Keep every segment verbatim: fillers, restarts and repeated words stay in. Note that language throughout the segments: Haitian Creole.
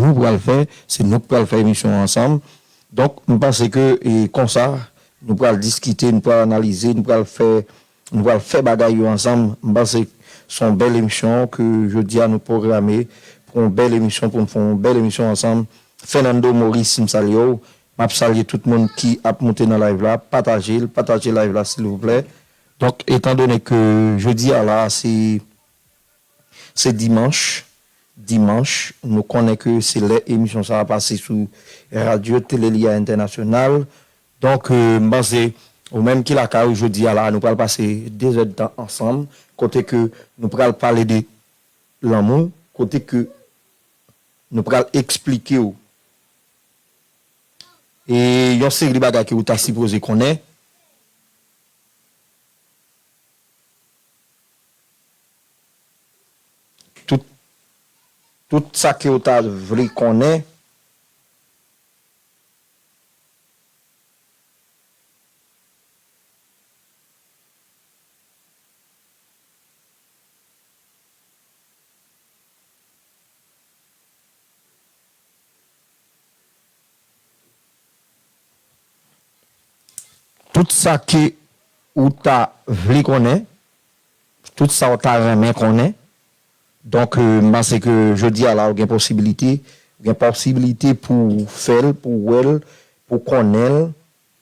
nou pral fè, se nou k pral fè emisyon an ansanm. Donk, m panse ke e, konsa, nou pral diskite, nou pral analize, nou pral fè, nou pral fè bagay yo ansanm. M panse se yon bèl emisyon ke jodi a nou pwograme pou yon bèl emisyon, pou n fè yon bèl emisyon ansanm. Fernando Maurice, m salye w. M ap salye tout moun ki ap moute nan live la. Pataje l, pataje live la, silvouplè. Donk, etandone ke jodi a la, se, se dimanch, dimanch, nou konnen ke se lè emisyon sa a pase sou Radyo Tele Lia Entènasyonal. Donk, euh, m panse, ou menm ki lakay ou jodi a la, nou pral pase de zèdtan ansanm, kote ke nou pral pale de lanmou, kote ke nou pral eksplike w e yon seri de bagay ke ou ta sipoze konnen. Tout, tout sa ke ou ta vle konnen. Tout sa ke ou ta vle konnen, tout sa ou ta renmen konnen. Donk, euh, m panse ke jodi a la, ou gen posibilite, ou gen posibilite pou w fè l, pou w wè l, pou w konnen l.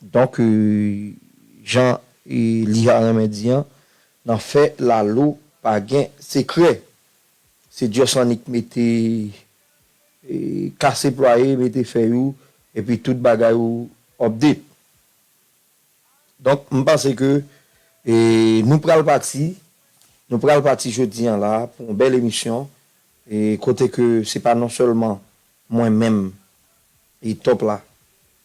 Donk, euh, jan, euh, li a renmen di an, nan fè lalo pa gen sekrè. Se just annik mete, eh, kase plwaye, mete fèy ou, epi tout bagay ou update. Donk, m panse ke, eh, nou pral pati, nou pral pati jodi an la pou yon bèl emisyon, eh, kote ke se pa non sèlman mwen menm e Top la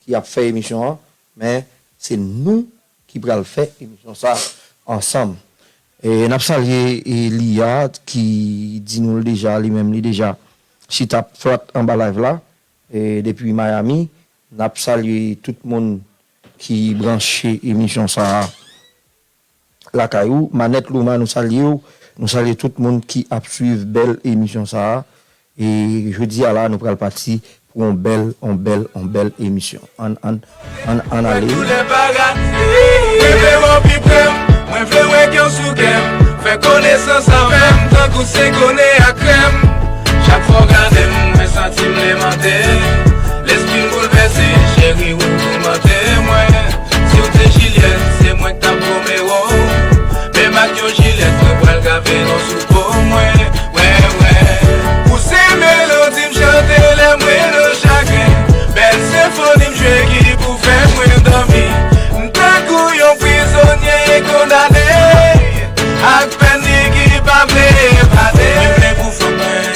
ki ap fè emisyon an, men se nou ki pral fè emisyon sa ansanm. E n ap salye, e, Lia ki di nou l deja, li menm li deja chita flat anba live la, e, depi Miami. N ap salye tout moun ki branche emisyon sa a lakay ou. Manèt Luma, nou salye w. Nou salye tout moun ki ap swiv bèl emisyon sa a. E jodi a la, nou pral pati pou yon bèl, yon bèl, yon bèl emisyon. Ann, ann, ann, ann ale. Mwen vle w pi pre m, mwen vle w gen sou kè m. Fè konesans avè m, tankou se kone ak krèm. Chak fwa w gade m, mwen santi m lemante. Lespri m boulvèse, cheri, ou toumante mwen. Si w te Jilyèt, se mwen k t ap Romeo. Menm ak yon jilèt, mwen pral grave non sou po mwen. Wè, wè. Ou se melodi m chante lè mwen nan chagren. Bèl senfoni m jwe ki pou fè mwen dòmi. M tankou yon prizonye kondane. Ak pèn li ki pa vle epate. Mwen vle pou fanm mwen,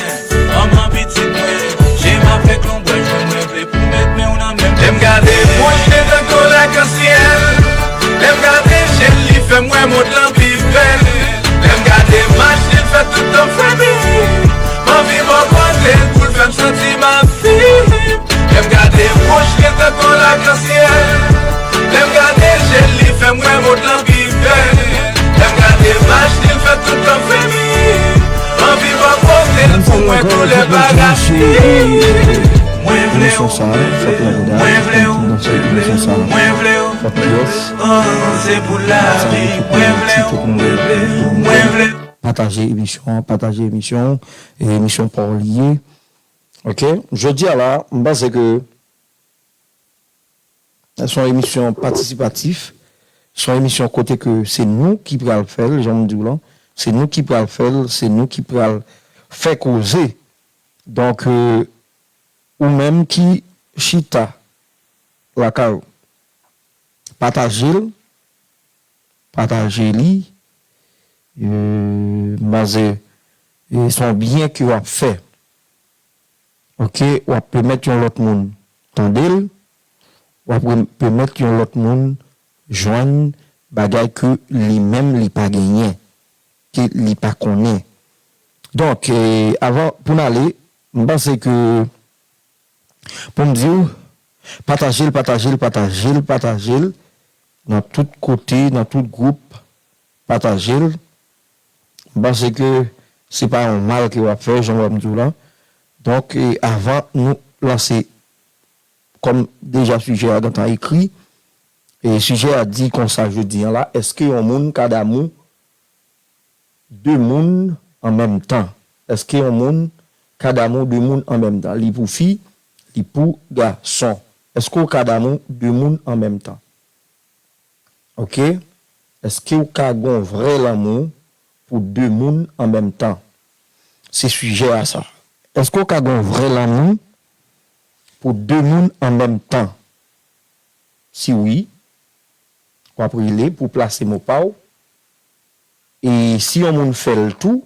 manman pitit mwen. Je m avèk lonbraj mwen, mwen vle pou mèt men w nan men m. Lè m gade bouch li tankou lakansyèl. Lè m gade je l, li fè m wè mond lan pi bèl. Lè m gade mach li, l fè tout tan fè mi. M anvi bò kote l pou l fè m santi m ap viv. Lè m gade bouch li tankou lakansyèl. Lè m gade je l, li fè m wè mond lan pi bèl. Lè m gade mach li, l fè tout tan fè mi. M anvi bò kote l pou m wè koulè paradi. Mwen vle w, mwen vle w, mwen vle w, mwen vle w, mwen vle w. Oh, se pou lavi, mwen vle w, mwen vle w, mwen vle w. Pataje emisyon an, pataje emisyon, e emisyon pa w li ye. Ok? Jodi a la, m panse ke se yon emisyon patisipatif, se yon emisyon kote ke se nou ki pral fè l, jan m di w lan, se nou ki pral fè l, se nou ki pral fè koze. Donk, euh, ou menm ki chita lakay ou, pataje l, pataje li, euh, m panse, e se yon byen ke w ap fè. Ok, w ap pèmèt yon lòt moun tande l, w ap pèmèt yon lòt moun jwenn bagay ke li menm li pa genyen, ke li pa konnen. Donk, eh, avan pou n ale, m panse ke pou m di w, pataje l, pataje l, pataje l, pataje l nan tout kote, nan tout gwoup, pataje l. M panse ke se pa yon mal ke w ap fè, jan w ap di w la. Donk, e, avan nou lanse, kòm deja sijè a gentan ekri, e sijè a di konsa jodi a la, èske yon moun ka damou de moun an menm tan? Èske yon moun ka damou de moun an menm tan? Li pou fi, li pou gason. Èske w ka damou de moun an menm tan? Oke? Èske w ka gon vrè lanmou pou de moun an menm tan? Se sijè a sa. Èske w ka gon vrè lanmou pou de moun an menm tan? Si wi, w ap rele pou plase mo pa w. E si yon moun fè l tou,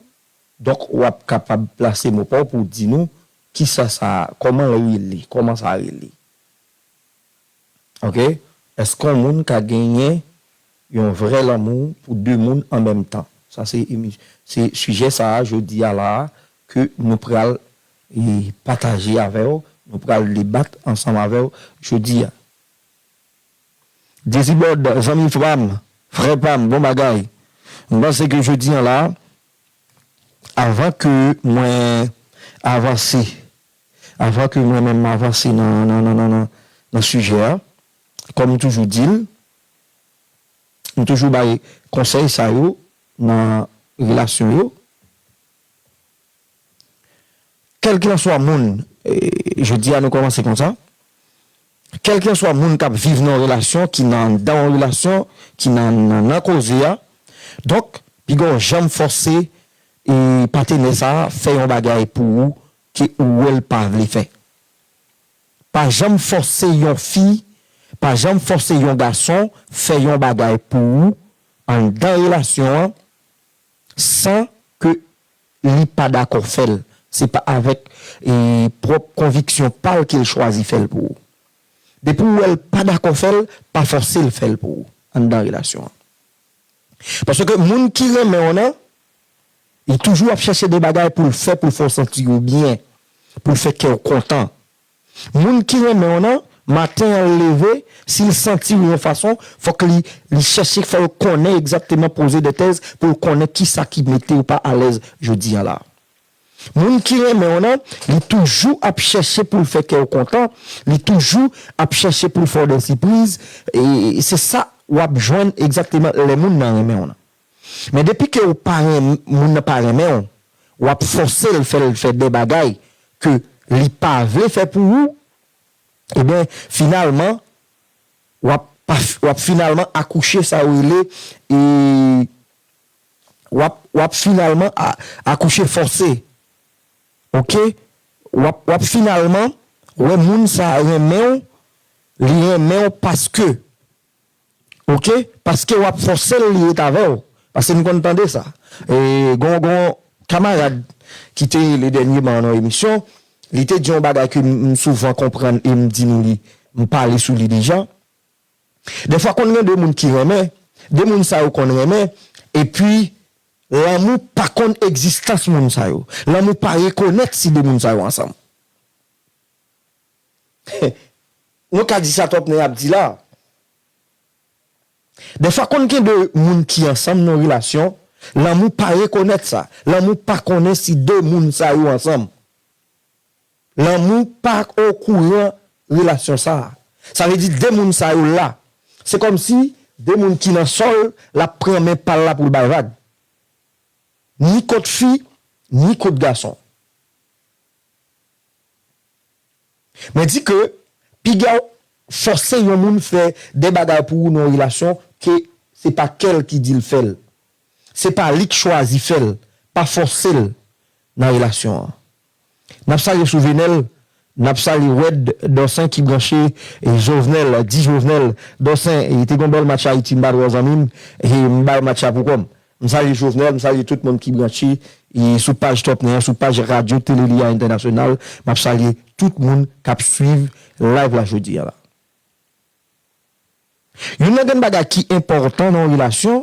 donk w ap kapab plase mo pa w pou w di nou kisa sa, kòman l rele, kòman sa rele. Oke? Èske yon moun ka genyen yon vrè lanmou pou de moun an menm tan? Sa se emi-, se sijè sa a, jodi a la a, ke nou pral, e, pataje avè w, nou pral debat ansanm avè w jodi a. Dezibòd, zanmi pa m, frè pa m, bon bagay. M panse ke jodi a la, avan ke mwen avanse, avan ke mwen menm m avanse nan, nan, nan, nan, nan, nan sijè a, kòm m toujou di l, m toujou bay konsèy sa yo nan relasyon yo. Kèlkeswa moun, e, jodi a nou kòmanse konsa, kèlkeswa moun k ap viv nan yon relasyon, ki nan anndan yon relasyon, ki nan, nan, nan koze a, donk, piga w janm fòse, e, patenè sa a fè yon bagay pou ou ke ou wè l pa vle fè. Pa janm fòse yon fi, pa janm fòse yon gason fè yon bagay pou ou anndan relasyon an san ke li pa dakò fè l. Se pa avèk, e, pwòp konviksyon pa l ke l chwazi fè l pou ou. Depi w wè l pa dakò fè l, pa fòse l fè l pou ou anndan relasyon an. Paske moun ki renmen w nan, li toujou ap chèche de bagay pou l fè, pou l fè w santi w byen, pou l fè kè w kontan. Moun ki renmen w nan, maten an l leve, si l santi w yon fason, fòk li, li chèche fè w konnen egzakteman, poze de tèz pou l konnen kisa ki mete w pa alèz jodi a la. Moun ki renmen w nan, li toujou ap chèche pou l fè kè w kontan, li toujou ap chèche pou l fè w de sipriz, e se sa w ap jwenn egzakteman lè moun nan renmen w nan. Men depi ke w pa renm-, moun nan pa renmen w, w ap fòse l fè l fè de bagay ke li pa vle fè pou ou, ebyen, finalman, w ap pa f-, w ap finalman akouche sa yo rele, e, w ap, w ap finalman a-, akouche fòse. Oke? W ap, w ap finalman wè moun sa a renmen w, li renmen w paske, oke? Paske w ap fòse l li ret avè w. Paske n konn tande sa. E, gon, gon kamarad ki te rele dènyèman nan yon emisyon, li te di yon bagay ke m, m souvan konprann e m di nou li, m pale sou li deja. Defwa konn gen de moun ki renmen, de moun sa yo konn renmen, epi lanmou pa konn egzistans moun sa yo. Lanmou pa rekonèt si de moun sa yo ansanm. Nou ka di sa twòp nan y ap di la. Defwa konn gen de moun ki ansanm nan relasyon, lanmou pa rekonèt sa. Lanmou pa konnen si de moun sa yo ansanm. Lanmou pa okouran relasyon sa a. Sa vle di de moun sa yo la. Se kòmsi de moun ki nan sòl, l ap pran men pa l la pou l bay vag. Ni kot fi, ni kot gason. Mwen di ke piga w fòse yon moun fè de bagay pou ou nan yon relasyon ke se pa kè l ki di l fè l. Se pa li k chwazi fè l. Pa fòse l nan relasyon an. N ap salye Souvenèl, n ap salye Wèd Dòsen ki branche, e Jovenèl, di Jovenèl, Dòsen, e te gon bèl match Ayiti, m pa t wè w zanmi m, e m bay match la pou kò m. M salye Jovenèl, m salye tout moun ki branche, e sou paj Twòp Nen an, sou paj Radyo Tele Lia Entènasyonal, m ap salye tout moun k ap swiv live la jodi a la. Youn nan grenn bagay ki enpòtan nan yon relasyon,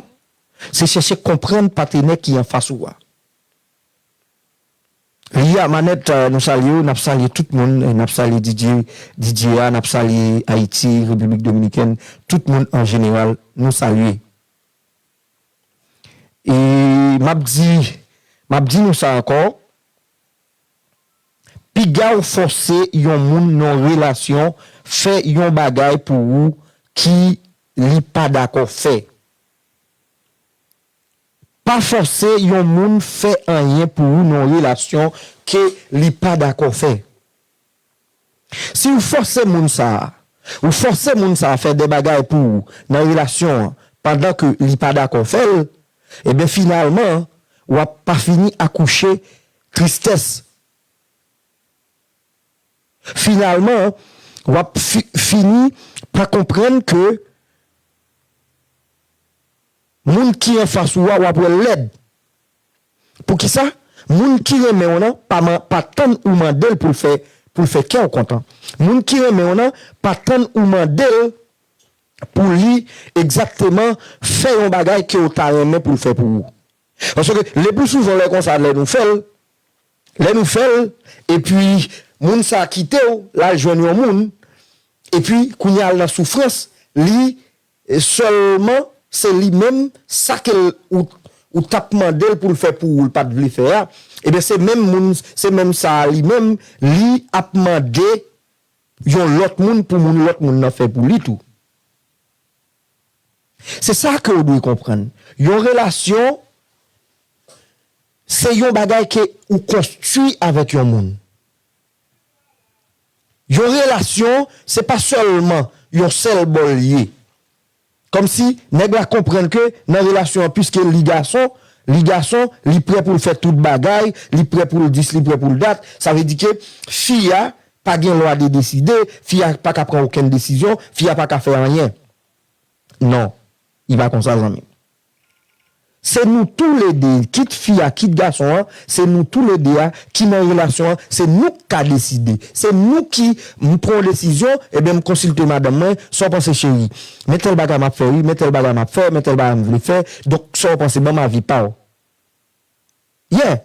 se chèche konprann patnè ki anfas ou a. Lia Manèt, eh, nou salye w, n ap salye tout moun, eh, n ap salye Didye, Didye a, n ap salye Ayiti, Repiblik Dominikèn, tout moun an jeneral, nou salye. E m ap di, m ap di nou sa ankò, piga w fòse yon moun nan yon relasyon fè yon bagay pou ou ki li pa dakò fè. Pa fòse yon moun fè anyen pou ou nan yon relasyon ke li pa dakò fè. Si w fòse moun sa a Ou fòse moun sa a fè de bagay pou ou nan relasyon an, pandan ke li pa dakò fè l, ebyen, finalman, w ap pa fini akouche tristès. Finalman, w ap fi-, fini pa konprann ke moun ki anfas ou a, w ap wè l lèd. Poukisa? Moun ki renmen w nan pa, man-, pa tann ou mande l pou l fè, pou l fè kè w kontan. Moun ki renmen w nan pa tann ou mande l pou li egzakteman fè yon bagay ke w ta renmen pou l fè pou ou. Paske le pli souvan lè konsa, lè nou fè l, lè nou fè l, epi moun sa a kite w, l al jwenn yon moun, epi kounye a l nan soufrans, li, e sèlman se li menm, sa ke l, ou, ou t ap mande l pou l fè pou ou, l pa t vle fè a, ebyen se menm moun, se menm sa a li menm, li ap mande yon lòt moun pou moun, lòt moun nan fè pou li tou. Se sa ke w dwe konprann. Yon relasyon, se yon bagay ke ou konstwi avèk yon moun. Yon relasyon, se pa sèlman yon sèl bò l ye. Kòmsi nèg la konprann ke nan relasyon an, piske li gason, li gason, li prè pou l fè tout bagay, li prè pou l dis, li prè pou l dat. Sa vle di ke fi a pa gen lwa de deside, fi a pa ka pran okenn desizyon, fi a pa ka fè anyen. Non, li pa konsa, zanmi m. Se nou toulede, kit fi a, kit gason an, se nou toulede a ki nan relasyon an, se nou k ka deside. Se nou ki, m pran yon desizyon, ebyen, m konsilte madanm mwen, sa w panse, cheri? Men tèl bagay m ap fè, wi, men tèl bagay m ap fè, men tèl bagay m vle fè. Donk, sa w panse, ban m avi pa w. Yeah.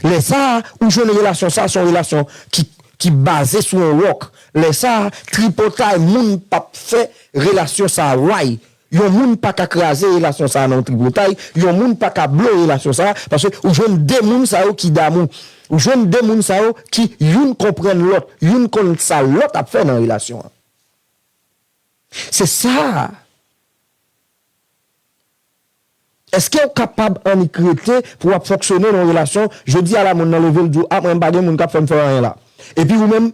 Lè sa a, ou jwenn relasyon sa a, se yon relasyon ki, ki baze sou yon wòk. Lè sa a, tripotay moun p ap fè relasyon sa a why. Yon moun pa ka kraze relasyon sa a nan yon tripotay, yon moun pa ka blow relasyon sa a, paske ou jwenn de moun sa yo ki damou. Ou jwenn de moun sa yo ki youn konprann lòt, youn konn sa lòt ap fè nan relasyon an. Se sa. Èske w kapab annik rete pou w ap fonksyone nan yon relasyon, jodi a la moun nan leve l di w, a, mwen m pa gen moun k ap fè m fè anyen la. Epi ou menm,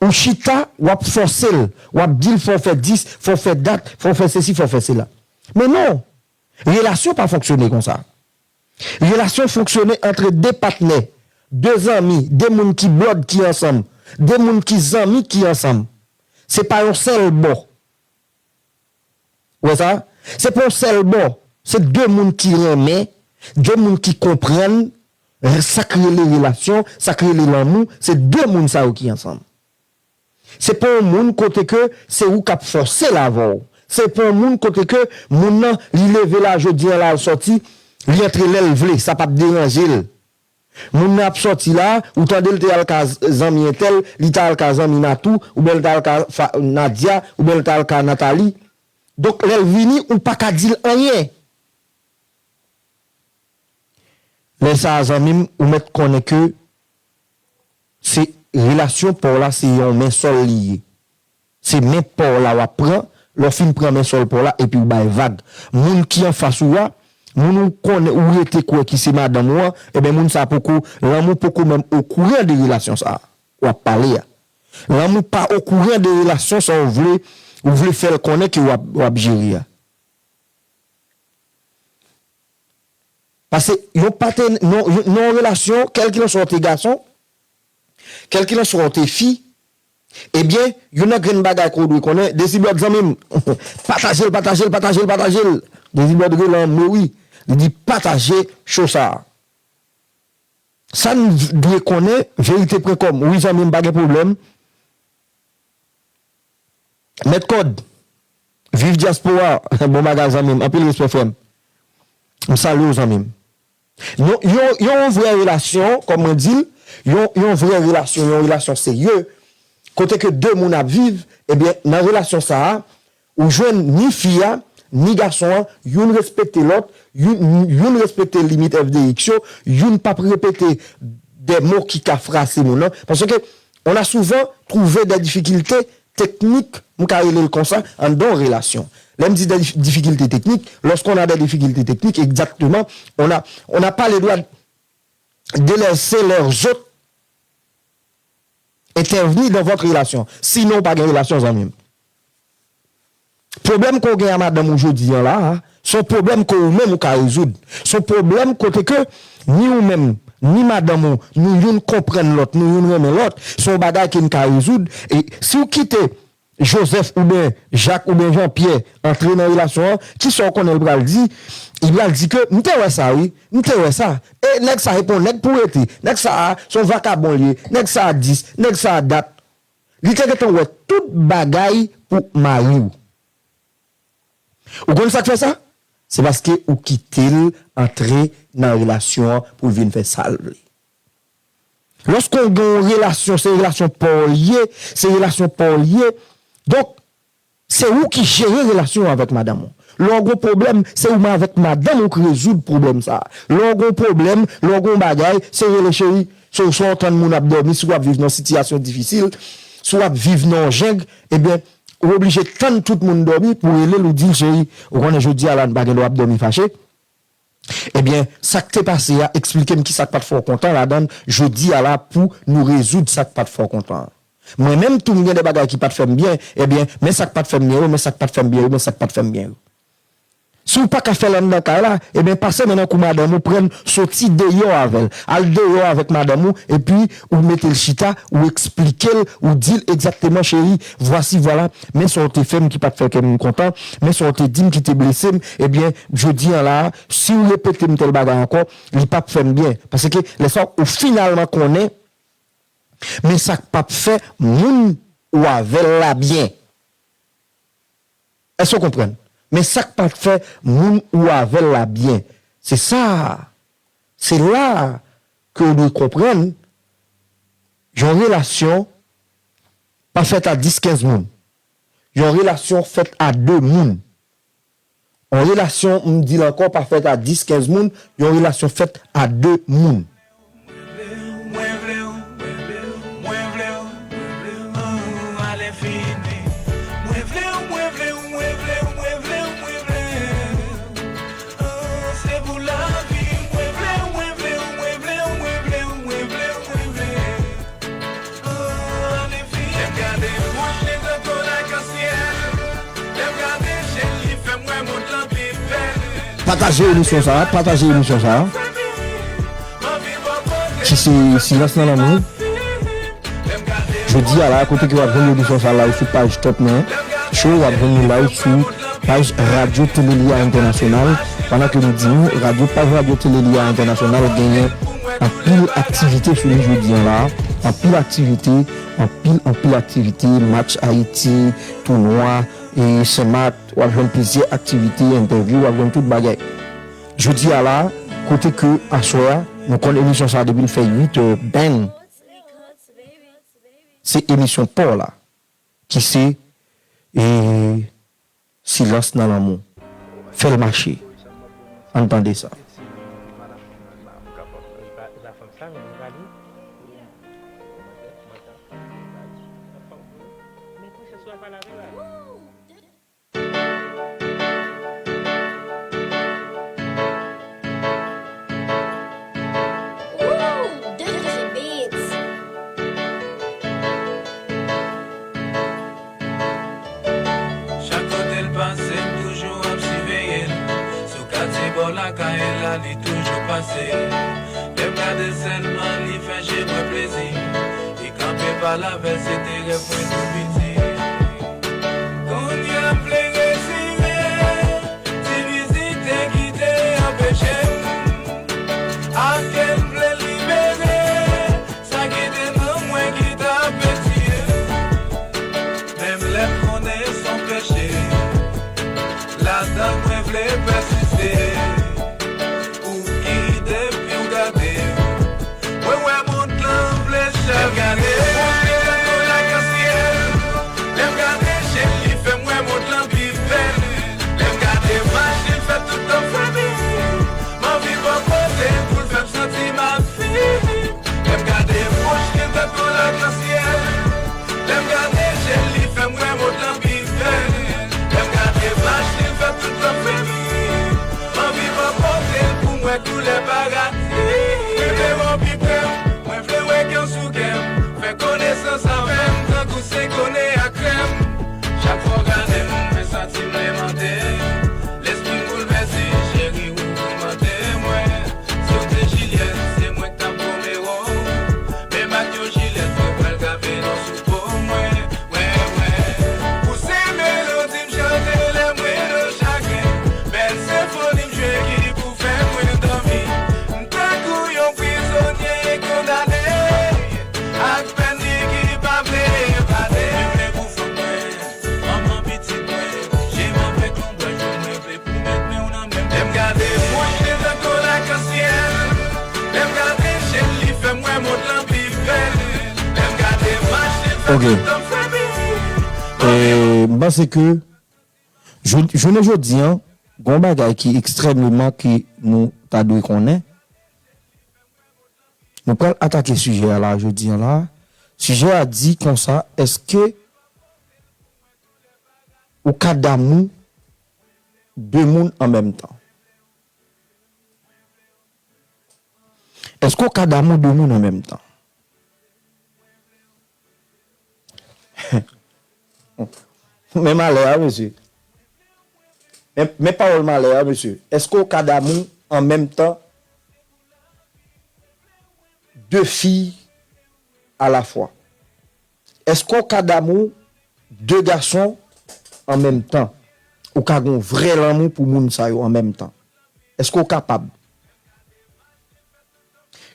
ou chita, w ap fòse l, w ap di l fò w fè dis, fò w fè dat, fò w fè sesi, fò w fè sela. Men non, relasyon pa fonksyone konsa. Relasyon fonksyone antre de patnè, de zanmi, de moun ki blòd ki ansanm, de moun ki zanmi ki ansanm. Se pa yon sèl bò. Ou wè sa? Se pa yon sèl bò. Se de moun ki renmen, de moun ki konprann sa k rele relasyon, sa k rele lanmou. Se de moun sa yo ki ansanm. Se pa yon moun kote ke se ou k ap fòse l avè w. Se pa yon moun kote ke moun nan, li leve la jodi a la, l sòti, li antre lè l vle, sa p ap deranje l. Moun nan ap sòti la, ou tande l te al ka z-, zanmi entèl, li ta al ka zanmi Natou, oubyen l ta al ka fa-, Nadia, oubyen l ta al ka Nathalie. Donk, lè l vini, ou pa ka di l anyen. Lè sa a, zanmi m, ou mèt konnen ke se relasyon pa w la, se yon men sòl li ye. Se men pa w la w ap pran, lè w fin pran men sòl pa w la, epi w bay vag. Moun ki anfas ou a, moun ou konnen, ou rete kwè ki se madanm ou an, ebyen, moun sa a poko, lanmou poko menm okouran de relasyon sa a w ap pale a. Lanmou pa okouran de relasyon sa w vle, ou vle fè l konnen ke w ap, w ap jere a. Paske yon patnè, nan, nan yon relasyon, kèlkilanswa w te gason, kèlkilanswa w te fi, ebyen, youn nan grenn bagay ke w dwe konnen, Dezi Blòd zanmi m, pataje l, pataje l, pataje l, pataje l. Dezi Blòd rele anmwe wi, li di pataje show sa a. Sa n dwe konnen, verite pwen kòm. Wi, zanmi m, pa gen pwoblèm. Mèt Kòd, viv dyaspora, bon bagay, zanmi m, anpil respè, frè m. M salye w, zanmi m. Yon, yon, yon vrè relasyon, kòm mwen di l, yon, yon vrè relasyon, yon relasyon serye, kote ke de moun ap viv, ebyen, nan relasyon sa a, ou jwenn ni fi a, ni gason an, youn respekte lòt, youn, youn respekte limit F D X yo, youn p ap repete de mo ki ka frase moun nan. Paske on a souvent trouvé des difficultés techniques, m ka rele l konsa, anndan yon relasyon. Lè m di des dif-, difficultés techniques, lorsqu'on a des difficultés techniques, exactement, on a, on n'a pas le droit de laisser les autres intervenir dans votre relation. Sinon, ou pa gen relasyon, zanmi m. Pwoblèm ke w gen a madanm ou jodi a la a, se yon pwoblèm ke ou menm ou ka rezoud. Se yon pwoblèm kote ke ni ou menm, ni madanm ou, nou youn konprann lòt, nou youn renmen lòt. Se yon bagay ke n ka rezoud. E si w kite Joseph oubyen Jacques oubyen Jean-Pierre antre nan relasyon an, kisa w konnen l pral di? Li pral di ke, "M te wè sa, wi. M te wè sa. E nèg sa, e pa yon nèg pou rete. Nèg sa a, se yon vakabon li ye. Nèg sa a dis, nèg sa a dat." Li te gentan wè tout bagay pou mari w. Ou konn sa k fè sa? Se paske ou kite l antre nan relasyon an pou l vin fè sa l vle. Lòske w gen yon relasyon, se relasyon pa w li ye, se relasyon pa w li ye. Donk, se ou ki jere relasyon w avèk madanm ou. Lè w gen yon pwoblèm, se ou menm avèk madanm ou ki rezoud pwoblèm sa a. Lè w gen yon pwoblèm, lè w gen yon bagay, se rele cheri. So, si w tann moun ap dòmi, si w ap viv nan yon sitiyasyon difisil, si w ap viv nan yon jeng, ebyen, ou oblije tann tout moun dòmi pou w rele l, ou di l, "Cheri, ou konnen jodi a la, n pa gen dwa ap dòmi fache." Ebyen, sa k te pase a, eksplike m kisa k pa t fè w kontan ladan l, jodi a la, pou nou rezoud sa k pa t fè w kontan an. Mwen menm tou, m gen de bagay ki pa t fè m byen, ebyen, men sa k pa t fè m byen yo, men sa k pa t fè m byen yo, men sa k pa t fè m byen yo. Si w pa ka fè l anndan kay la, ebyen, pase men nan kou madanm ou, pran l soti deyò avè l. Al deyò avèk madanm ou, epi ou mete l chita, ou eksplike l, ou di l egzakteman, "Cheri, vwasi, vwala, men sa w te fè m ki pa t fè kè m kontan, men sa w te di m ki te blese m, ebyen, jodi a la a, si w repete m tèl bagay ankò, li p ap fè m byen." Paske lè sa a, ou finalman konnen, men sa k p ap fè moun ou avè l la byen. Èske w konprann? Men sa k pa t fè moun ou avè l la byen. Se sa a. Se la a ke w dwe konprann yon relasyon pa fèt a dis, kenz moun. Yon relasyon fèt a de moun. Yon relasyon, m di l ankò, pa fèt a dis, kenz moun. Yon relasyon fèt a de moun. Pataje emisyon sa a, pataje emisyon sa a. Ki se Silans nan Lanmou. Jodi a la, kote ke w ap jwenn emisyon sa a live sou paj Top Mwen Show, w ap jwenn li live sou paj Radyo Tele Lia Entènasyonal. Pandan ke nou di nou, radyo, paj Radyo Tele Lia Entènasyonal genyen anpil aktivite sou li jodi a la. Anpil aktivite, anpil, anpil aktivite, match Ayiti, tounwa, e Senmak, w ap jwenn plizyè aktivite, entèvyou, w ap jwenn tout bagay. Jodi a la, kote ke aswè a, nou konn emisyon sa a depi l fè uit è, bang! Se emisyon pa w la, ki se, e, Silans nan Lanmou. Fè l mache. Ann tande sa. Ooh, D J Beats. Chak kote l pase, m toujou ap siveye l. Sou katye bò lakay la, li toujou pase. Lè m gade sèlman, li fè je mwen plezi. Li kanpe pa lavè, se te rèv mwen tou piti. Kounye a m vle retire ti vizitè ki te anpeche m. Ak kè m vle libere sa ki te nan mwen ki t ap etire m. Menm lè m konnen s on peche, ladan mwen vle pèsiste. Ou kite epi w gade m. Mwen wè mond lan vle chavire. Mwen gade yon lakansyèl. Ok. E, m panse ke jou- jounen jodi an, gon bagay ki ekstrèmeman ke nou ta dwe konnen. Nou pral atake sijè a la jodi an la. Sijè a di konsa, èske ou ka damou de moun an menm tan? Èske w ka damou de moun an menm tan? Men malè a, mesye. Men, men pawòl malè a, mesye. Èske w ka damou an menm tan de fi a la fwa? Èske w ka damou de gason an menm tan? Ou ka gen yon vrè lanmou pou moun sa yo an menm tan? Èske w kapab?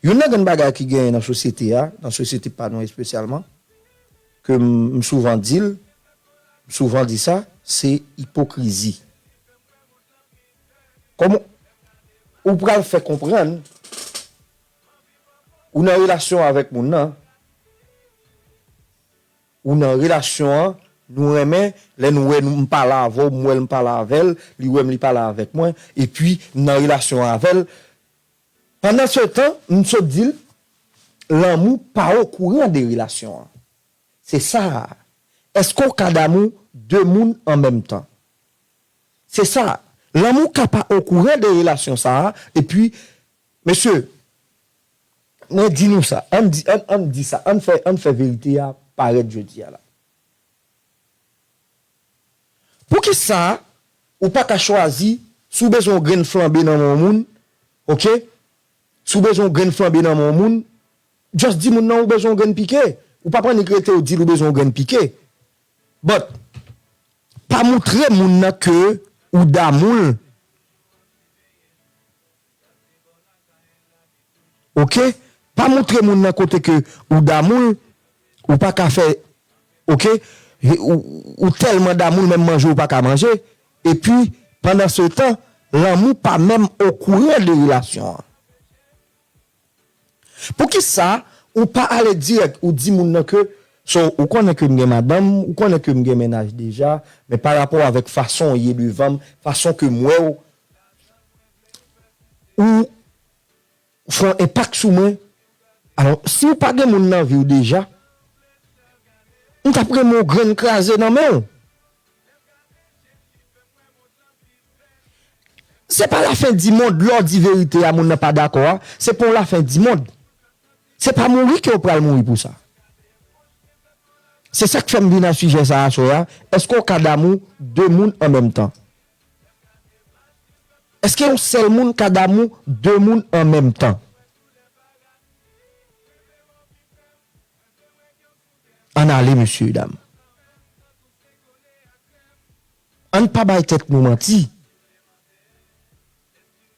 Youn nan grenn bagay ki genyen nan sosyete a, nan sosyete pa nou espesyalman, ke m, m souvan di l, m souvan di sa, se ipokrizi. Kòman ou pral fè konprann ou nan relasyon avèk moun nan, ou nan relasyon an, nou renmen, lè nou wè nou, m pale avè w, m wè l, m pale avè l, li wè m, li pale avèk mwen, epi m nan relasyon avè l. Pandan se tan, m sot di l, lanmou pa okouran de relasyon an. Se sa a. Èske w ka damou de moun an menm tan? Se sa. Lanmou ka pa okouran de relasyon sa a, epi, mesye, mwen di nou sa, ann di, ann, ann di sa, ann fè, ann fè verite a parèt jodi a la. Poukisa ou pa ka chwazi, si w bezwen yon grenn flanbe nan men yon moun, ok? Si w bezwen yon grenn flanbe nan men yon moun, just di moun nan ou bezwen yon grenn pike. Ou pa p annik rete ou di l ou bezwen yon grenn pike. But, pa moutre moun nan ke ou damou l. Ok? Pa moutre moun nan kote ke ou damou l, ou pa ka fè, ok? Ou, ou tèlman damou l, menm manje ou pa ka manje. Epi, pandan se tan, lanmou pa menm okouran de relasyon an. Poukisa ou pa ale dirèk, ou di moun nan ke, so, ou konnen ke m gen madanm, ou konnen ke m gen mennaj deja, men pa rapò avèk fason w ye devan m, fason ke m wè w, ou fè yon enpak sou mwen. Alò, si w pa gen moun nan vi w deja, m t ap renmen yon grenn kraze nan men w. Se pa lafen di mond, lè w di verite a, moun nan pa dakò a, se pa yon lafen di mond. Se pa mouri ke w pral mouri pou sa. Se sa k fè m vin a sijè sa a aswè a, èske w ka damou de moun an menm tan? Èske yon sèl moun ka damou de moun an menm tan? Ann ale, mesye e dam. Ann pa bay tèt nou manti.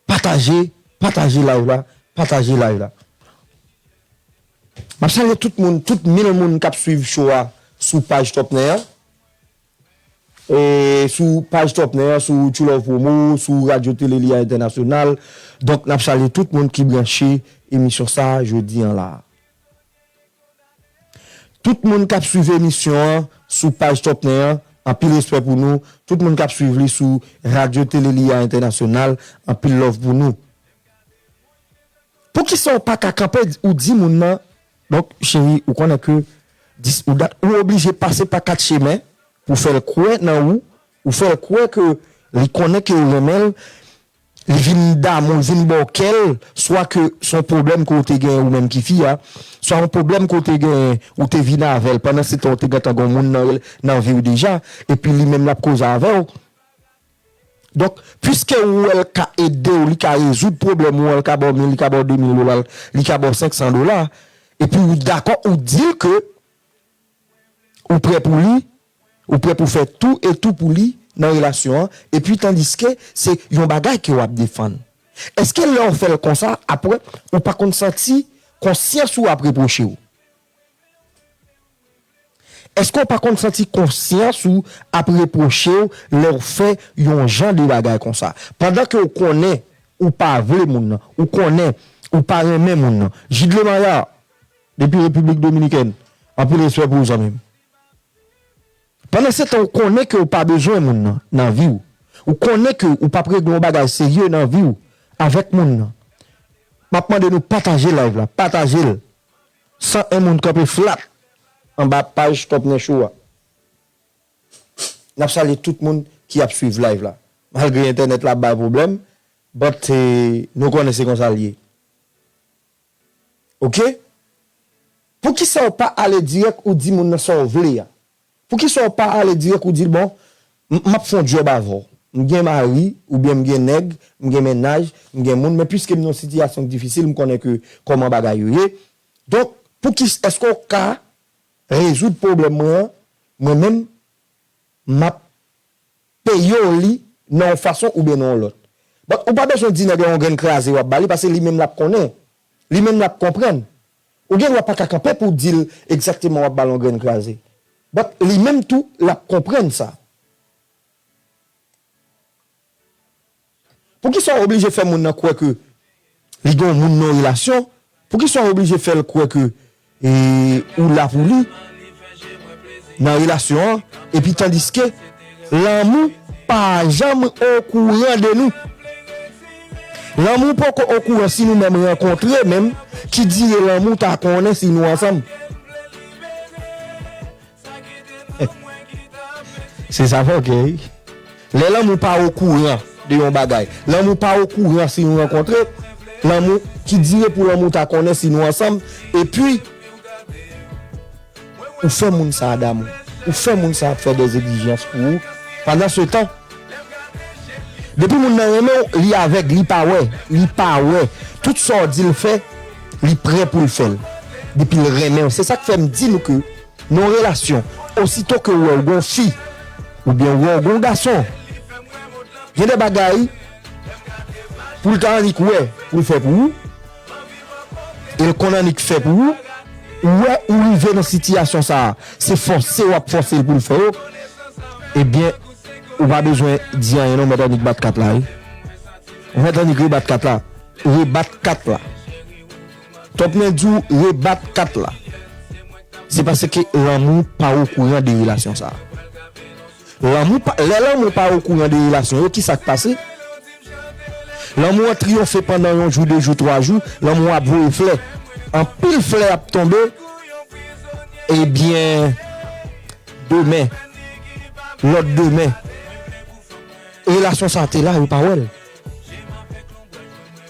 Pataje, pataje live la, pataje live la. M ap salye tout moun, tout mil moun k ap swiv show a sou paj Topner an. E sou paj Topner an, sou True Love Promo, sou Radyo Tele Liya Entènasyonal. Donk, n ap salye tout moun ki branche emisyon sa a jodi an la a. Tout moun k ap swiv emisyon an sou paj Topner an, anpil respè pou nou. Tout moun k ap swiv li sou Radyo Tele Liya Entènasyonal, anpil love pou nou. Poukisa w pa ka kanpe ou di moun nan, donk, cheri, ou konnen ke dis, ou dat, ou oblije pase pa kat chemen pou fè l kwè nan ou, ou fè l kwè ke li konnen ke ou renmen l, li vin damou, li vin ba w kè l, swa ke se yon pwoblèm ke w te genyen ou menm ki fi a, swa yon pwoblèm ke w te genyen, ou te vin avè l, pandan se tan ou te gentan gen yon moun nan, nan vi w deja, epi li menm l ap koze avè w. Donk, piske ou wè l ka ede w, li ka rezoud pwoblèm ou an, li ka ba w mil, li ka ba w de mil dola, li ka ba w senk san dola, epi ou dakò, ou di l ke ou prè pou li, ou prè pou fè tou e tou pou li nan relasyon an, epi tandiske se yon bagay ke w ap defann. Èske lè w fè l konsa, apre, ou pa konn santi konsyans ou ap repwoche w? Èske w pa konn santi konsyans ou ap repwoche w lè w fè yon jan de bagay konsa? Pandan ke w konnen ou pa vle moun nan, ou konnen ou pa renmen moun nan. Jidle Maya, depi Repiblik Dominikèn, Anpil respè pou ou, zanmi m. Pandan se tan, ou konnen ke ou pa bezwen moun nan nan vi w. Ou konnen ke ou p ap regle yon bagay serye nan vi w avèk moun nan. M ap mande nou pataje live la, pataje l. San en moun kanpe flat anba paj Top Nen Show a. N ap salye tout moun ki ap swiv live la. Malgre entènèt la ap bay pwoblèm, but, eh, nou konnen se konsa l ye. Oke? Poukisa w pa ale dirèk ou di moun nan sa w vle a? Poukisa w pa ale dirèk ou di l, bon, m, m ap fè yon djòb avè w. M gen mari, oubyen m gen nèg, m gen mennaj, m gen moun, men piske m nan yon sitiyasyon ki difisil, m konnen ke kòman bagay yo ye. Donk, poukis-, èske w ka rezoud pwoblèm mwen an, mwen menm, m ap peye w li nan yon fason oubyen nan yon lòt. But ou pa bezwen di nèg la yon grenn kraze w ap ba li, paske li menm l ap konnen. Li menm l ap konprann. Ou gen dwa pa ka kanpe pou w di l egzakteman w ap ba l yon grenn kraze. But li menm tou, l ap konprann sa. Poukisa w oblije fè moun nan kwè ke li gen yon moun nan yon relasyon? Poukisa w oblije fè l kwè ke, e, ou la pou li nan relasyon an? Epi tandiske lanmou pa janm okouran de nou. Lanmou poko okouran si nou menm rankontre menm, ki dire lanmou ta konnen si nou ansanm. Se sa fè, ok. Lè lanmou pa okouran de yon bagay, lanmou pa okouran si nou rankontre, lanmou ki dire pou lanmou ta konnen si nou ansanm, epi ou fè moun sa a damou, ou fè moun sa a ap fè dè egzijans pou ou. Pandan se tan, depi moun nan renmen w, li avèg, li pa wè, li pa wè. Tout sa w di l fè, li prè pou l fè l. Depi l renmen w. Se sa k fè m di nou ke nan yon relasyon, osito ke w wè w gon fi, oubyen w wè w gon gason, gen de bagay pou l ta annik wè pou l fè pou ou, e l konn annik fè pou ou, ou wè ou rive nan sitiyasyon sa a, se fòse w ap fòse l pou l fè yo, ebyen, ou pa bezwen di anyen non, mèt annik bat kat la, wi. Ou mèt annik rebat kat la. Rebat kat la. Top Nen di w rebat kat la. Se paske lanmou pa okouran de relasyon sa a. Lanmou pa, lè lanmou pa okouran de relasyon yo, ki sa k pase? Lanmou an triyonfe pandan yon jou, de jou, twa jou, lanmou ap voye flè. Anpil flè ap tonbe. Ebyen, demen, lòt demen, relasyon sa a te la, yo pa wè l.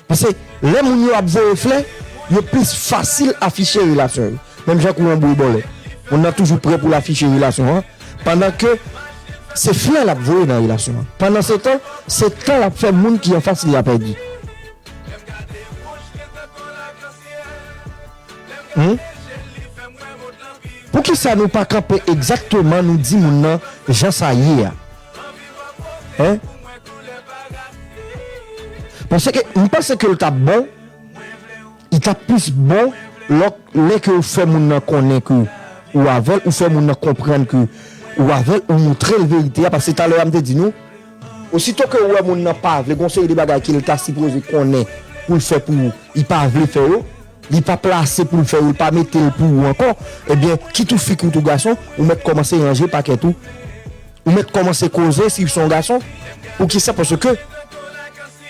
Paske lè moun yo ap voye flè, yo plis fasil afiche relasyon yo. Menm jan kou yon bouyi bòlè. Moun nan toujou prè pou l afiche relasyon an, pandan ke se flè l ap voye nan relasyon an. Pandan se tan, se tan l ap fè moun ki anfas li a pèdi. Hmm? Poukisa nou pa kanpe egzakteman nou di moun nan jan sa ye a? Hein? Paske m panse ke l t ap bon, li t ap plis bon lè, lè ke w fè moun nan konnen ke ou avè l, ou fè moun nan konprann ke ou avè l, ou montre l verite a, paske talè a m te di nou, osito ke w wè moun nan pa vle, gon seri de bagay ke l ta sipoze konnen pou l fè pou ou, li pa vle fè yo, li pa plase pou l fè yo, li pa mete l pou ou ankò, ebyen, kit ou fi, kit ou gason, ou mèt kòmanse ranje pakèt ou. Ou mèt kòmanse koze si w se yon gason. Poukisa? Paske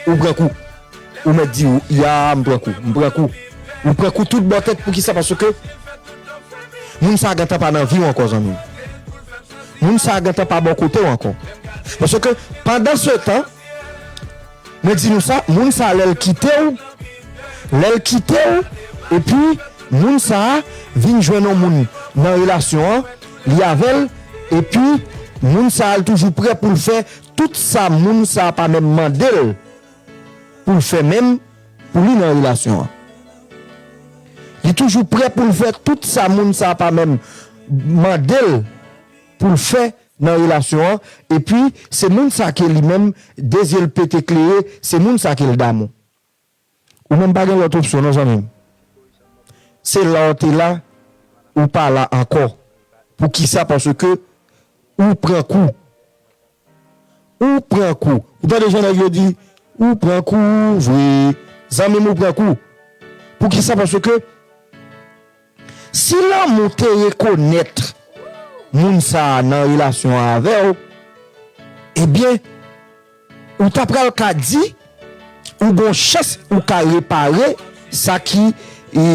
ou pran kou. Ou mèt di, ya, m pran kou, m pran kou. Ou pran kou tout bò tèt. Poukisa? Paske moun sa a gentan pa nan vi w ankò, zanmi m. Moun sa a gentan pa bò kote w ankò. Paske pandan se tan, mwen di nou sa, moun sa a lè l kite w, lè l kite w, epi moun sa a vin jwenn yon moun nan relasyon an, li avè l, epi moun sa a l toujou prè pou l fè tout sa moun sa a pa menm mande l pou l fè menm pou li nan relasyon an. Li toujou prè pou l fè tout sa moun sa a pa menm mande l pou l fè nan relasyon an, epi se moun sa ke li menm, de zye l pete klere, se moun sa ke l damou. Ou menm pa gen lòt opsyon non, zanmi m. Se la w te la, ou pa la ankò. Poukisa? Paske ou pran kou. Ou pran kou. Ou tande jan nèg yo di, ou pran kou vre. Zanmi m, ou pran kou. Poukisa? Paske, eh, Si lanmou te rekonèt moun sa a nan relasyon an avè w, ebyen, ou ta pral ka di, ou gon chans, ou ka repare sa ki, e,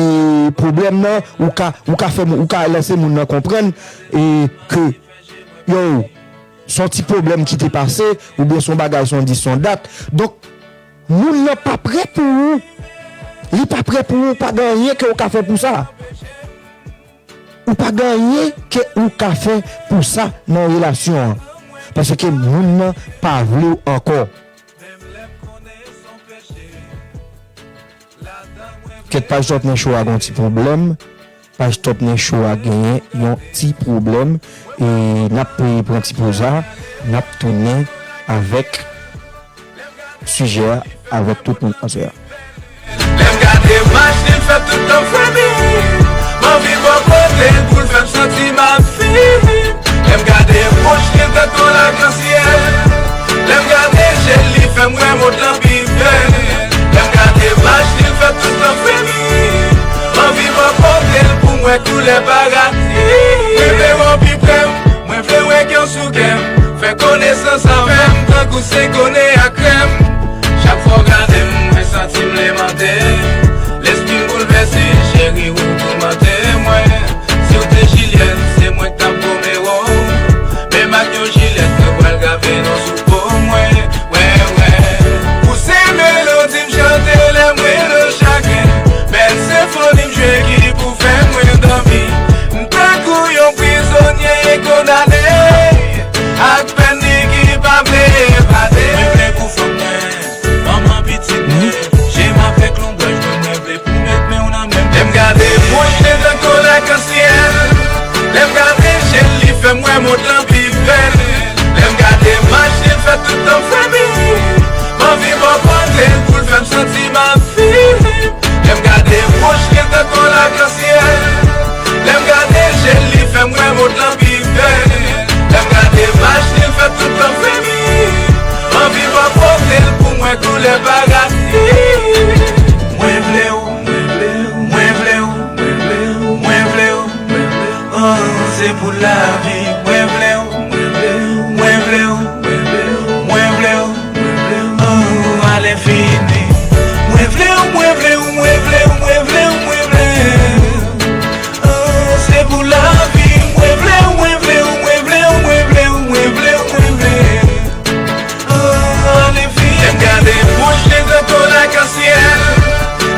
pwoblèm nan, ou ka, ou ka fè, ou ka lèse moun nan konprann, e, ke, yo, se yon ti pwoblèm ki te pase, oubyen se yon bagay, se yon dis, se yon dat. Donk, moun nan pa prè pou ou. Li pa prè pou ou, pa gen anyen ke ou ka fè pou sa. Ou pa gen anyen ke ou ka fè pou sa nan relasyon an. Paske moun nan pa vle w ankò. Kèt, paj Top Nen Show a gen yon ti pwoblèm. Paj Top Nen Show a genyen yon ti pwoblèm. E n ap pran ti poz la. N ap tounen avèk sijè a avèk tout moun aswè a. Lè m gade mach li, l fè tout tan fè mi. M anvi bò kote l pou l fè m santi m ap viv. Lè m gade bouch li, l tankou lakansyèl. Lè m gade je l, li fè m wè mond lan pi bèl. Lè m gade mach li, l fè tout tan fè mi. M anvi bò kote l pou m wè koulè paradi. Reve w pi pre m, mwen vle wè kè w sou kè m. Fè konesans avè m tankou se kone ak krèm. Chak fwa w gade m, mwen santi m lemante. Lespri m boulvèse, cheri, ou toumante mwen. Si w te Jilyèt, se mwen k t ap Romeo. Menm ak yon jilèt, mwen pral grave non sou po mwen. Wè, wè. Ou se melodi m chante lè mwen nan chagren. Bèl senfoni m jwe ki pou fè mwen dòmi. M tankou yon prizonye kondane. Ak pèn li ki pa vle epate. Mwen vle pou fanm mwen, manman pitit mwen. Je m avèk lonbraj mwen, mwen vle pou mèt men w nan men m. Lè m gade bouch li tankou lakansyèl. Lè m gade je l, li fè m wè mond lan pi bèl. Lè m gade mach li, l fè tout tan fè mi. M anvi bò kote l pou l fè m santi m ap viv. Lè m gade bouch li, l tankou lakansyèl. Lè m gade je l, li fè m wè mond lan pi bèl. Lè m gade mach li, l fè tout tan fè mi. M anvi bò kote l pou m wè koulè paradi. Mwen vle w, mwen vle w, mwen vle w, mwen vle w, mwen vle w, mwen vle w. Oh, se pou lavi. Mwen vle w, mwen vle w, mwen vle w, mwen vle w, mwen vle w, mwen vle w. Oh, alenfini. Mwen vle w, mwen vle w, mwen vle w, mwen vle w, mwen vle w. Oh, se pou lavi. Mwen vle w, mwen vle w, mwen vle w, mwen vle w, mwen vle w, mwen vle w. Oh, alenfini. Lè m gade bouch li tankou lakansyèl.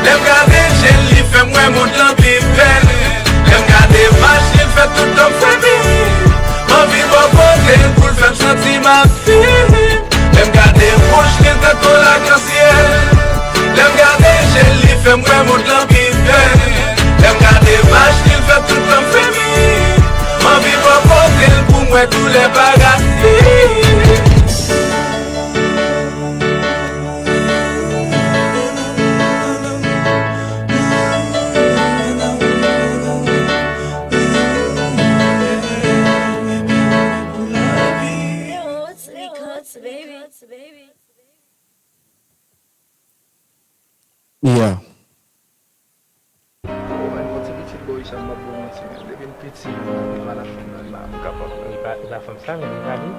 Lè m gade je l, li fè m wè mond lan pi bèl. Lè m gade mach li, l fè tout tan fè mi. M anvi bò kote l pou l fè m santi m ap viv. Lè m gade bouch li tankou lakansyèl. Lè m gade je l, li fè m wè mond lan pi bèl. Lè m gade mach li, l fè tout tan fè mi. M anvi bò kote l pou m wè koulè paradi. Yeah. Ou wè yon ti pitit bò icha, m p ap ba w manti, men depi m piti, m pa nan fanm nan, m pa, m kapab. Li pa, li pa fanm sa, men li pa li.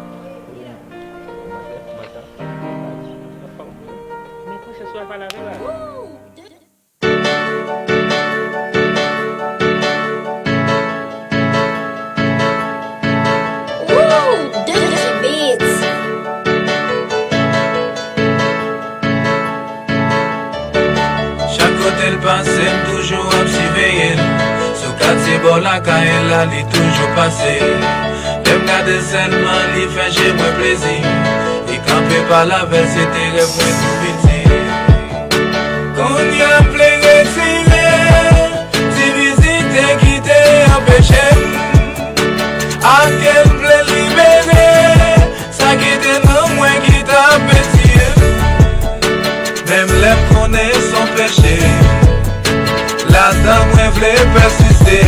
Men kouche sou al pale avè l la. Ooh, Dutchy Beats. Chak kote l pase, m toujou ap siveye l. Sou katye bò lakay la, li toujou pase. Lè m gade sèlman, li fè je mwen plezi. Li kanpe pale avè l, se te rèv mwen tou piti. Kounye a m vle retire ti vizitè ki te anpeche m. Ak kè m vle libere sa ki te nan mwen ki t ap etye m. Menm lè m konnen s on peche, ladan mwen vle pèsiste.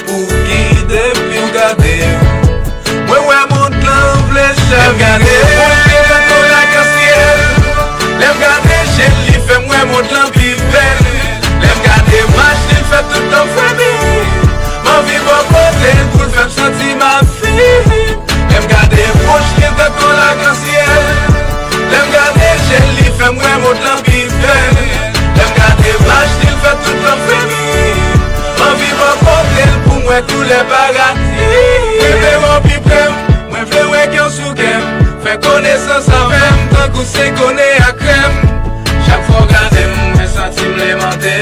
Pouki depi w gade m, mwen wè mond lan vle chavire. Lè m gade bouch li tankou lakansyèl. Lè m gade je l, li fè m wè mond lan pi bèl. Lè m gade mach li, l fè tout tan fè mi. Fè konesans avè m tankou se kone ak krèm. Chak fwa w gade m, mwen santi m lemante.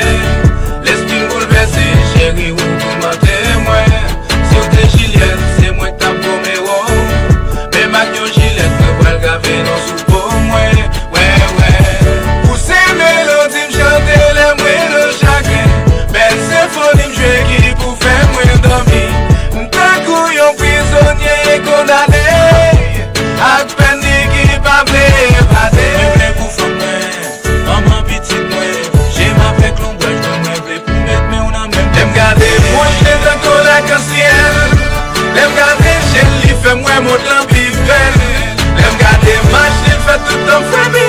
Lespri m boulvèse, cheri, ou toumante mwen. Si w te Jilyèt, se mwen k t ap Womeo. Menm ak yon jilèt, mwen pral grave non sou po mwen. Wè, wè. Ou se melodi m chante lè mwen nan chagren. Bèl senfoni m jwe ki pou fè mwen dòmi. M tankou yon prizonye kondane. Ak pèn li ki pa vle evade. Mwen vle pou fanm mwen, manman pitit mwen, je m avèk lonbraj mwen, mwen vle pou mèt men w nan men m. Lè m gade bouch li tankou lakansyèl. Lè m gade je l, li fè m wè mond lan pi bèl. Lè m gade mach li, l fè tout kò m fremi.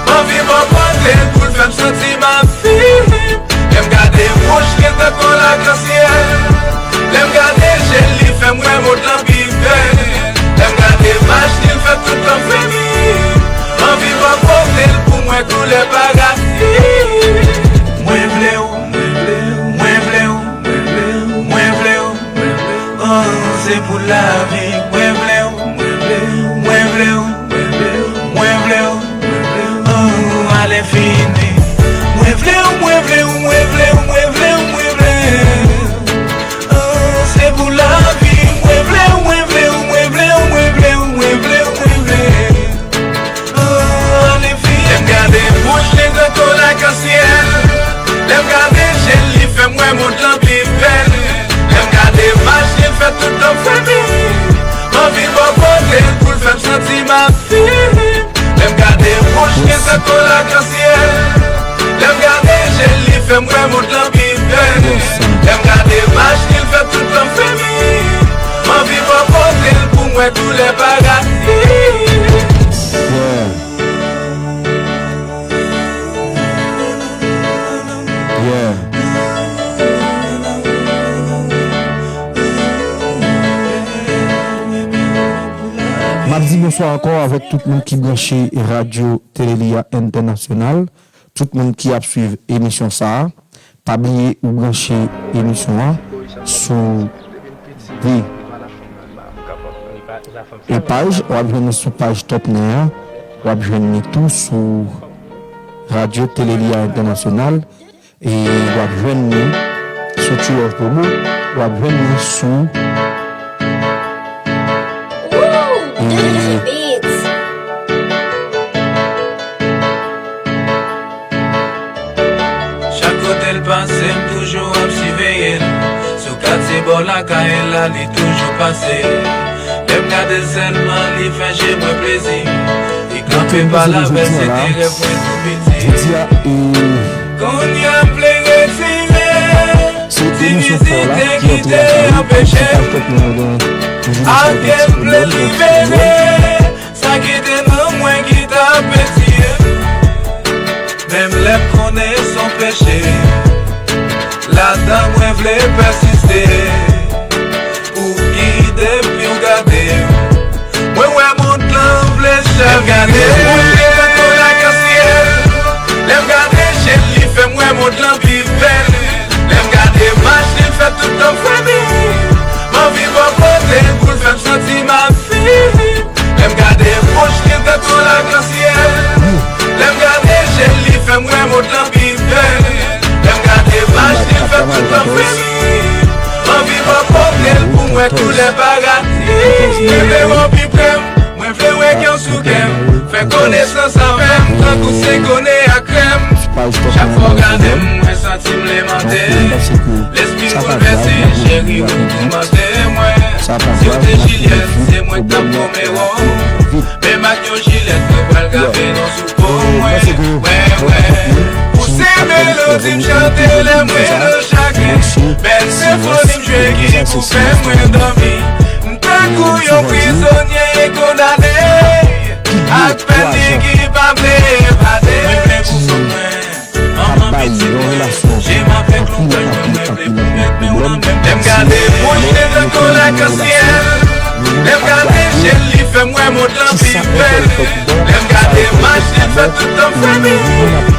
M anvi bò kote l pou l fè m santi m ap viv. Lè m gade bouch li tankou lakansyèl. Lè m gade je l, li fè m wè mond lan pi bèl. Lè m gade mach li, l fè tout kò m fremi. M anvi bò kote l pou m wè koulè paradi. Mwen vle w, mwen vle w, mwen vle w, mwen vle w, mwen vle w. Oh, se pou lavi, mwen vle w, mwen vle w, mwen vle w, mwen vle w, mwen vle w. Oh, alenfini. Mwen vle w, mwen vle w, mwen vle w, mwen vle w, mwen vle w. Oh, se pou lavi, mwen vle w, mwen vle w, mwen vle w, mwen vle w, mwen vle w, mwen vle w. Oh, alenfini. Lè m gade bouch li tankou lakansyèl. Lè m gade je l, li fè m wè mond lan pi bèl. Lè m gade mach li, l fè tout kò m fremi. M anvi bò kote l pou l fè m santi m ap viv. Lè m gade bouch li tankou lakansyèl. Lè m gade je l, li fè m wè mond lan pi bèl. Lè m gade mach li, l fè tout kò m fremi. M anvi bò kote l pou m wè koulè paradi. Yeah. Yeah. M ap di bonswa ankò avèk tout moun ki branche Radyo Telelia Entènasyonal, tout moun ki ap swiv emisyon sa a. Pa bliye ou branche emisyon an sou de e paj, w ap jwenn nou sou paj Top Nen an, w ap jwenn nou tou sou Radyo Telelia Entènasyonal, e w ap jwenn nou sou True Love Promo, w ap jwenn nou sou Woo! E W G Beats. Chak kote l pase, m toujou ap siveye l. Sou katye bò lakay la, li toujou pase. Lè m gade l sèlman, li fè je mwen plezi. Li kanpe pa lavèl, se te rèv mwen tou piti. Kounye a m vle retire ti vizitè ki te anpeche m. Ak kè m vle libere sa ki te nan mwen ki t ap etiye m. Menm lè m konnen s on peche, ladan mwen vle pèsiste. Ou gide epi w gade m. Mwen wè mond lan vle chavire. Lè m gade bouch li tankou lakansyèl. Lè m gade je l, li fè m wè mond lan pi bèl. Lè m gade mach li, l fè tout kò m fremi. M anvi bò kote l pou l fè m santi m ap viv. Lè m gade bouch li tankou lakansyèl. Lè m gade je l, li fè m wè mond lan pi bèl. Lè m gade mach li, l fè tout kò m fremi. M anvi bò kote l pou m wè koulè paradi. Kenbe w pi pre m, mwen vle w wè kè w sou kè m. Fè konesans avè m, tankou se kone ak krèm. Chak fwa w gade m, mwen santi m lemante. Lespri m boulvèse, cheri, ou toumante mwen. Si w te Jilyèt, se mwen k t ap Womeo. Menm ak yon jilèt, mwen pral grave non sou po mwen. Wè, wè. Ou se melodi m chante lè mwen nan chagren. Bèl senfoni m jwe ki pou fè mwen dòmi. M tankou yon prizonye kondane. Ak pèn li ki pa vle evade. Mwen vle pou fanm mwen. Manman pitit mwen, je m avèk lonbraj mwen, mwen vle pou mèt men w nan men m. Lè m gade bouch li tankou lakansyèl. Lè m gade je l, li fè m wè mond lan pi bèl. Lè m gade mach li, l fè tout kò m fremi.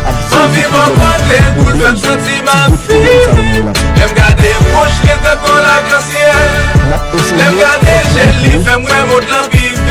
M anvi bò kote l pou l fè m santi m ap viv. Lè m gade bouch li tankou lakansyèl. Lè m gade je l, li fè m wè mond lan pi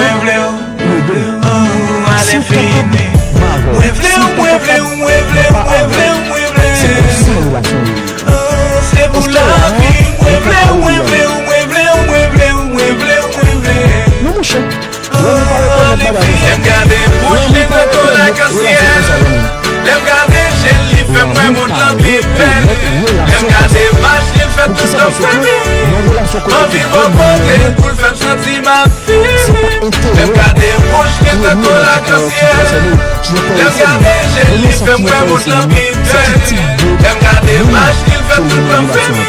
mwen vle w. Ou ale fini. Mwen vle w, mwen vle w, mwen vle w, mwen vle w, mwen vle w. Se pou lavi, mwen vle w, mwen vle w, mwen vle w, mwen vle w, mwen vle w, mwen vle w. Non, monchè. Lè m gade bouch li tankou lakansyèl. Lè m gade je l, li fè m wè mond lan pi bèl. Lè m gade mach li, l fè tout tan fè m. M anvi bò kote l pou l fè m santi m ap viv. Lè m gade bouch li tankou lakansyèl. Lè m gade je l, li fè m wè mond lan pi bèl. Lè m gade mach li, l fè tout tan fè m.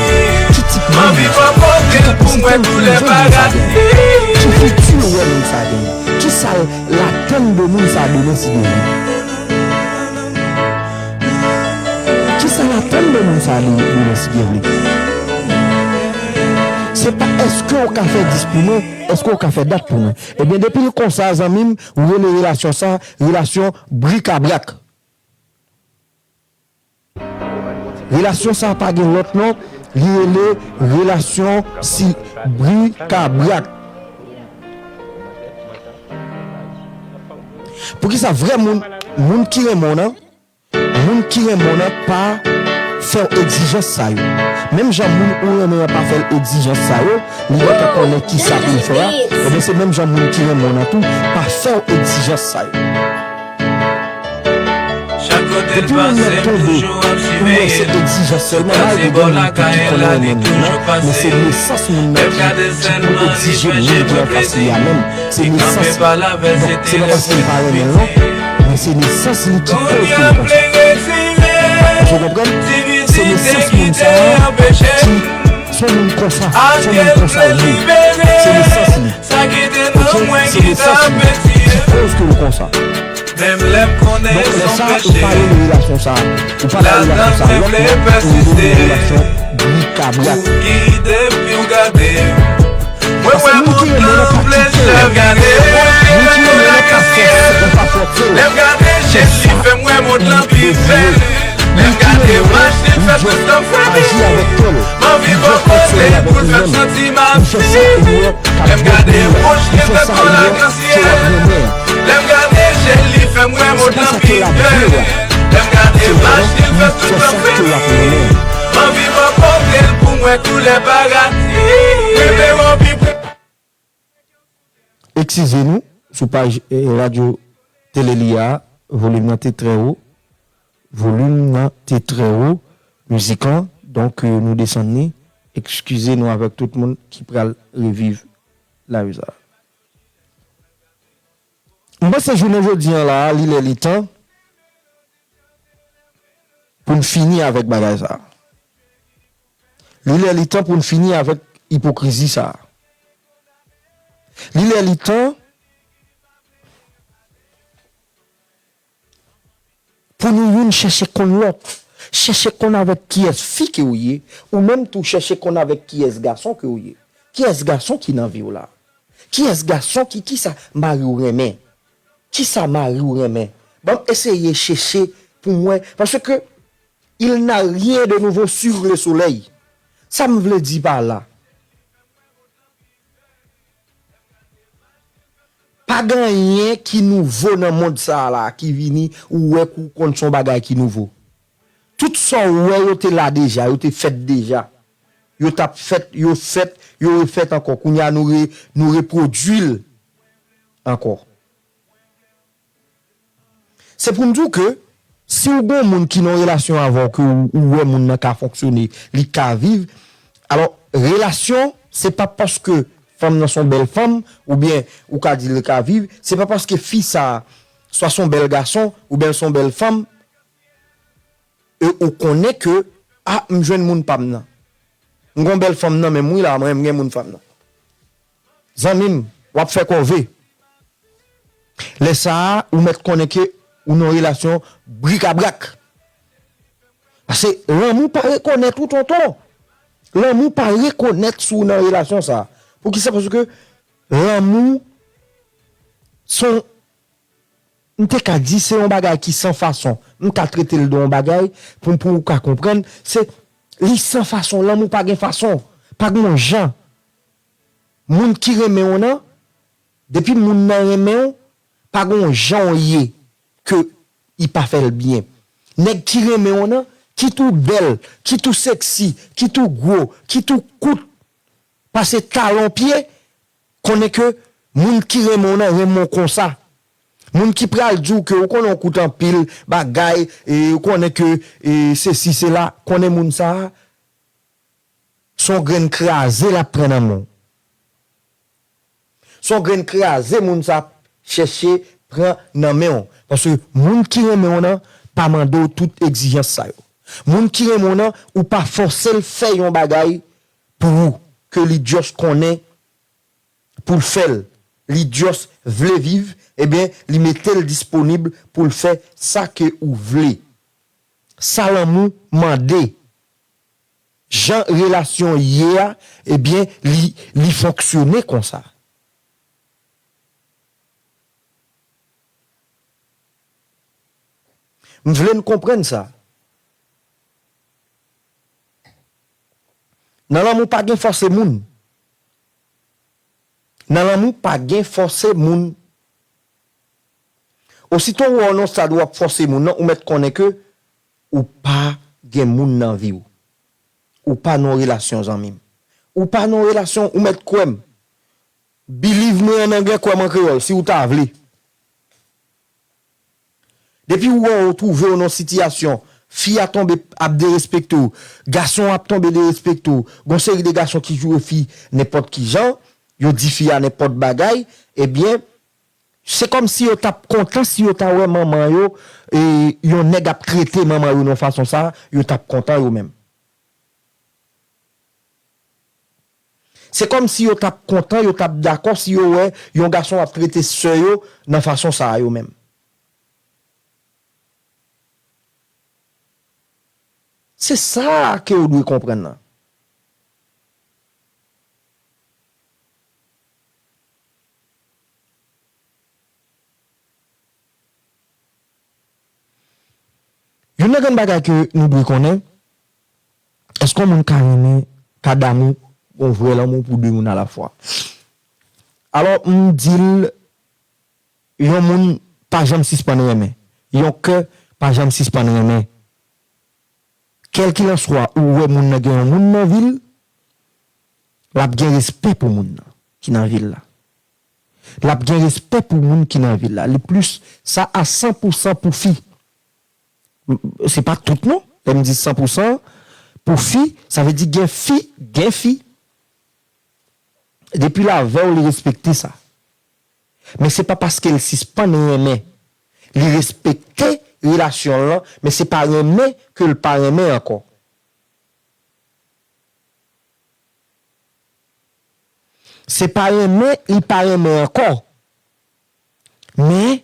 Anvi pa pote l pou mwen koulè paradi. Ki fiti w wè moun sa genyen? Kisa l atann de moun sa demen si Dye vle? Kisa l atann de moun sa demen si Dye vle? Se pa èske w ka fè dis pou mwen, èske w ka fè dat pou mwen. Ebyen, depi l konsa, zanmi m, ou rele relasyon sa, relasyon brikabrak. Relasyon sa pa gen lòt non, li rele relasyon si brikabrak. Poukisa vrè moun, moun ki renmen w nan, moun ki renmen w nan pa fè w egzijans sa yo? Menm jan moun ou renmen an pa fè l egzijans sa yo, li gentan konnen kisa pou l fè a, ebyen se menm jan moun ki renmen w nan tou pa fè w egzijans sa yo. Depi moun nan tonbe, ou wè se egzijans sèlman, malgre gen moun ki konnen renmen moun nan, men se nesans moun nan ki, ki pou egzije moun ki anfas li a menm. Se nesans li. Donk, se pa paske l pa renmen l non, men se nesans li ki koz ke l konsa. Èske w konprann? Se nesans moun sa a ki, se yon moun konsa, se yon moun konsa l ye. Se nesans li. Ok? Se nesans li ki koz ke l konsa. Donk, lè sa, ou pa rele relasyon sa, ou pa ba relasyon sa lòt non, ou rele relasyon brikabrak. Paske moun ki renmen w nan pa kite l. Moun ki renmen w nan pa fòse l, ou pa fòse l. Fè sa li dezire. Moun ki renmen w, li jis aji avèk kè l. Li jis fonksyone avèk li menm. Li fè sa ou wè k ap bon pou li a. Li fè sa ou wè ke w ap renmen an. Se pa sa ke l ap vle wè. Se vre non, li fè sa ke w ap renmen an. Eskize nou, sou paj, eh, radyo tele li a, volim nan te trè wo. Volim nan te trè wo. Mizik lan, donk, eh, nou desann li. Eskize nou avèk tout moun ki pral reviv live sa. M panse jounen jodi an la, li lè li tan pou n fini avèk bagay sa. Li lè li tan pou n fini avèk ipokrizi sa. Li lè li tan pou nou youn chèche konn lòt. Chèche konn avèk kiyès fi ke w ye, ou menm tou chèche konn avèk kiyès gason ke w ye. Kiyès gason ki nan vi w la? Kiyès gason ki, kisa mari w renmen? Kisa mari w renmen? Ban m eseye chèche pou m wè, paske il n'a rien de nouveau sur le soleil. Sa m vle di pa la, pa gen anyen ki nouvo nan mond sa a la ki vini, ou wè kou konn se yon bagay ki nouvo. Tout sa w wè yo te la deja, yo te fèt deja. Yo t ap fèt, yo fèt, yo refèt ankò. Kounye a nou re, nou repwodui l ankò. Se pou m di w ke si w gen yon moun ki nan yon relasyon avè w, ke w, ou wè moun nan ka fonksyone, li ka viv, alò, relasyon, se pa paske fanm nan se yon bèl fanm, oubyen ou ka di l ka viv, se pa paske fi sa a, swa se yon bèl gason, oubyen l se yon bèl fanm, e ou konnen ke, a, m jwenn moun pa m nan. M gen yon bèl fanm nan menm wi la, mwen, m gen moun fanm nan. Zanmi m, w ap fè kòve. Lè sa a, ou mèt konnen ke ou nan yon relasyon brikabrak. Paske lanmou pa rekonèt ou, tonton. Lanmou pa rekonèt si w nan relasyon sa. Poukisa? Paske lanmou se yon, m te ka di se yon bagay ki san fason. M ka trete l de yon bagay pou, pou w ka konprann. Se, li san fason. Lanmou pa gen fason. Pa gen yon jan. Moun ki renmen w nan, depi moun nan renmen w, pa gen yon jan w ye ke li pa fè l byen. Nèg ki renmen w nan, kit ou bèl, kit ou sexy, kit ou gwo, kit ou kout, pase talon pye, konnen ke moun ki renmen w nan renmen w konsa. Moun ki pral di w ke ou konnen w kout anpil, bagay, e ou konnen ke, e sesi, sela, konnen moun sa a, se yon grenn kraze l ap pran nan men w. Se yon grenn kraze moun sa ap chèche pran nan men w. Paske moun ki renmen w nan pa mande w tout egzijans sa yo. Moun ki renmen w nan, ou pa fòse l fè yon bagay pou ou, ke li just konnen pou l fè l, li just vle viv, ebyen, li mete l disponib pou l fè sa ke ou vle. Sa lanmou mande. Jan relasyon ye a, ebyen, li, li fonksyone konsa. M vle n konprann sa. Nan lanmou pa gen fòse moun. Nan lanmou pa gen fòse moun. Osito ou wè w nan stad ou ap fòse moun nan, ou mèt konnen ke ou pa gen moun nan vi w. Ou pa nan relasyon, zanmi m. Ou pa nan relasyon, ou mèt kwè m. Believe mwen an anglè, kwè m an kreyòl, si w ta vle. Depi ou wè w twouve w nan sitiyasyon, fi a tonbe ap derespekte w, gason ap tonbe derespekte w, gon seri de gason ki joure fi nenpòt ki jan, yo di fi a nenpòt bagay, ebyen, se kòmsi yo t ap kontan si yo ta wè manman yo, e, yon nèg ap trete manman yo nan fason sa, yo t ap kontan yo menm. Se kòmsi yo t ap kontan, yo t ap dakò si yo wè yon gason ap trete sè yo nan fason sa a yo menm. Se sa ke ou dwe konprann nan. Youn nan grenn bagay ke nou dwe konnen, èske yon moun ka renmen, ka damou, yon vrè lanmou pou de moun alafwa? Alò, m di l, yon moun pa janm sispann renmen. Yon kè pa janm sispann renmen. Kèlkilanswa ou wè moun nan gen yon moun nan vi l, l ap gen respè pou moun nan ki nan vi l la. L ap gen respè pou moun ki nan vi l la. Li plis sa a san pou san pou fi. M, se pa tout non. Lè m di san pou san pou fi, sa vle di gen fi, gen fi. Depi l avè w, li respekte sa. Men se pa paske l sispann renmen. Li respekte relasyon l lan, men se pa renmen ke l pa renmen ankò. Se pa renmen li pa renmen ankò. Men,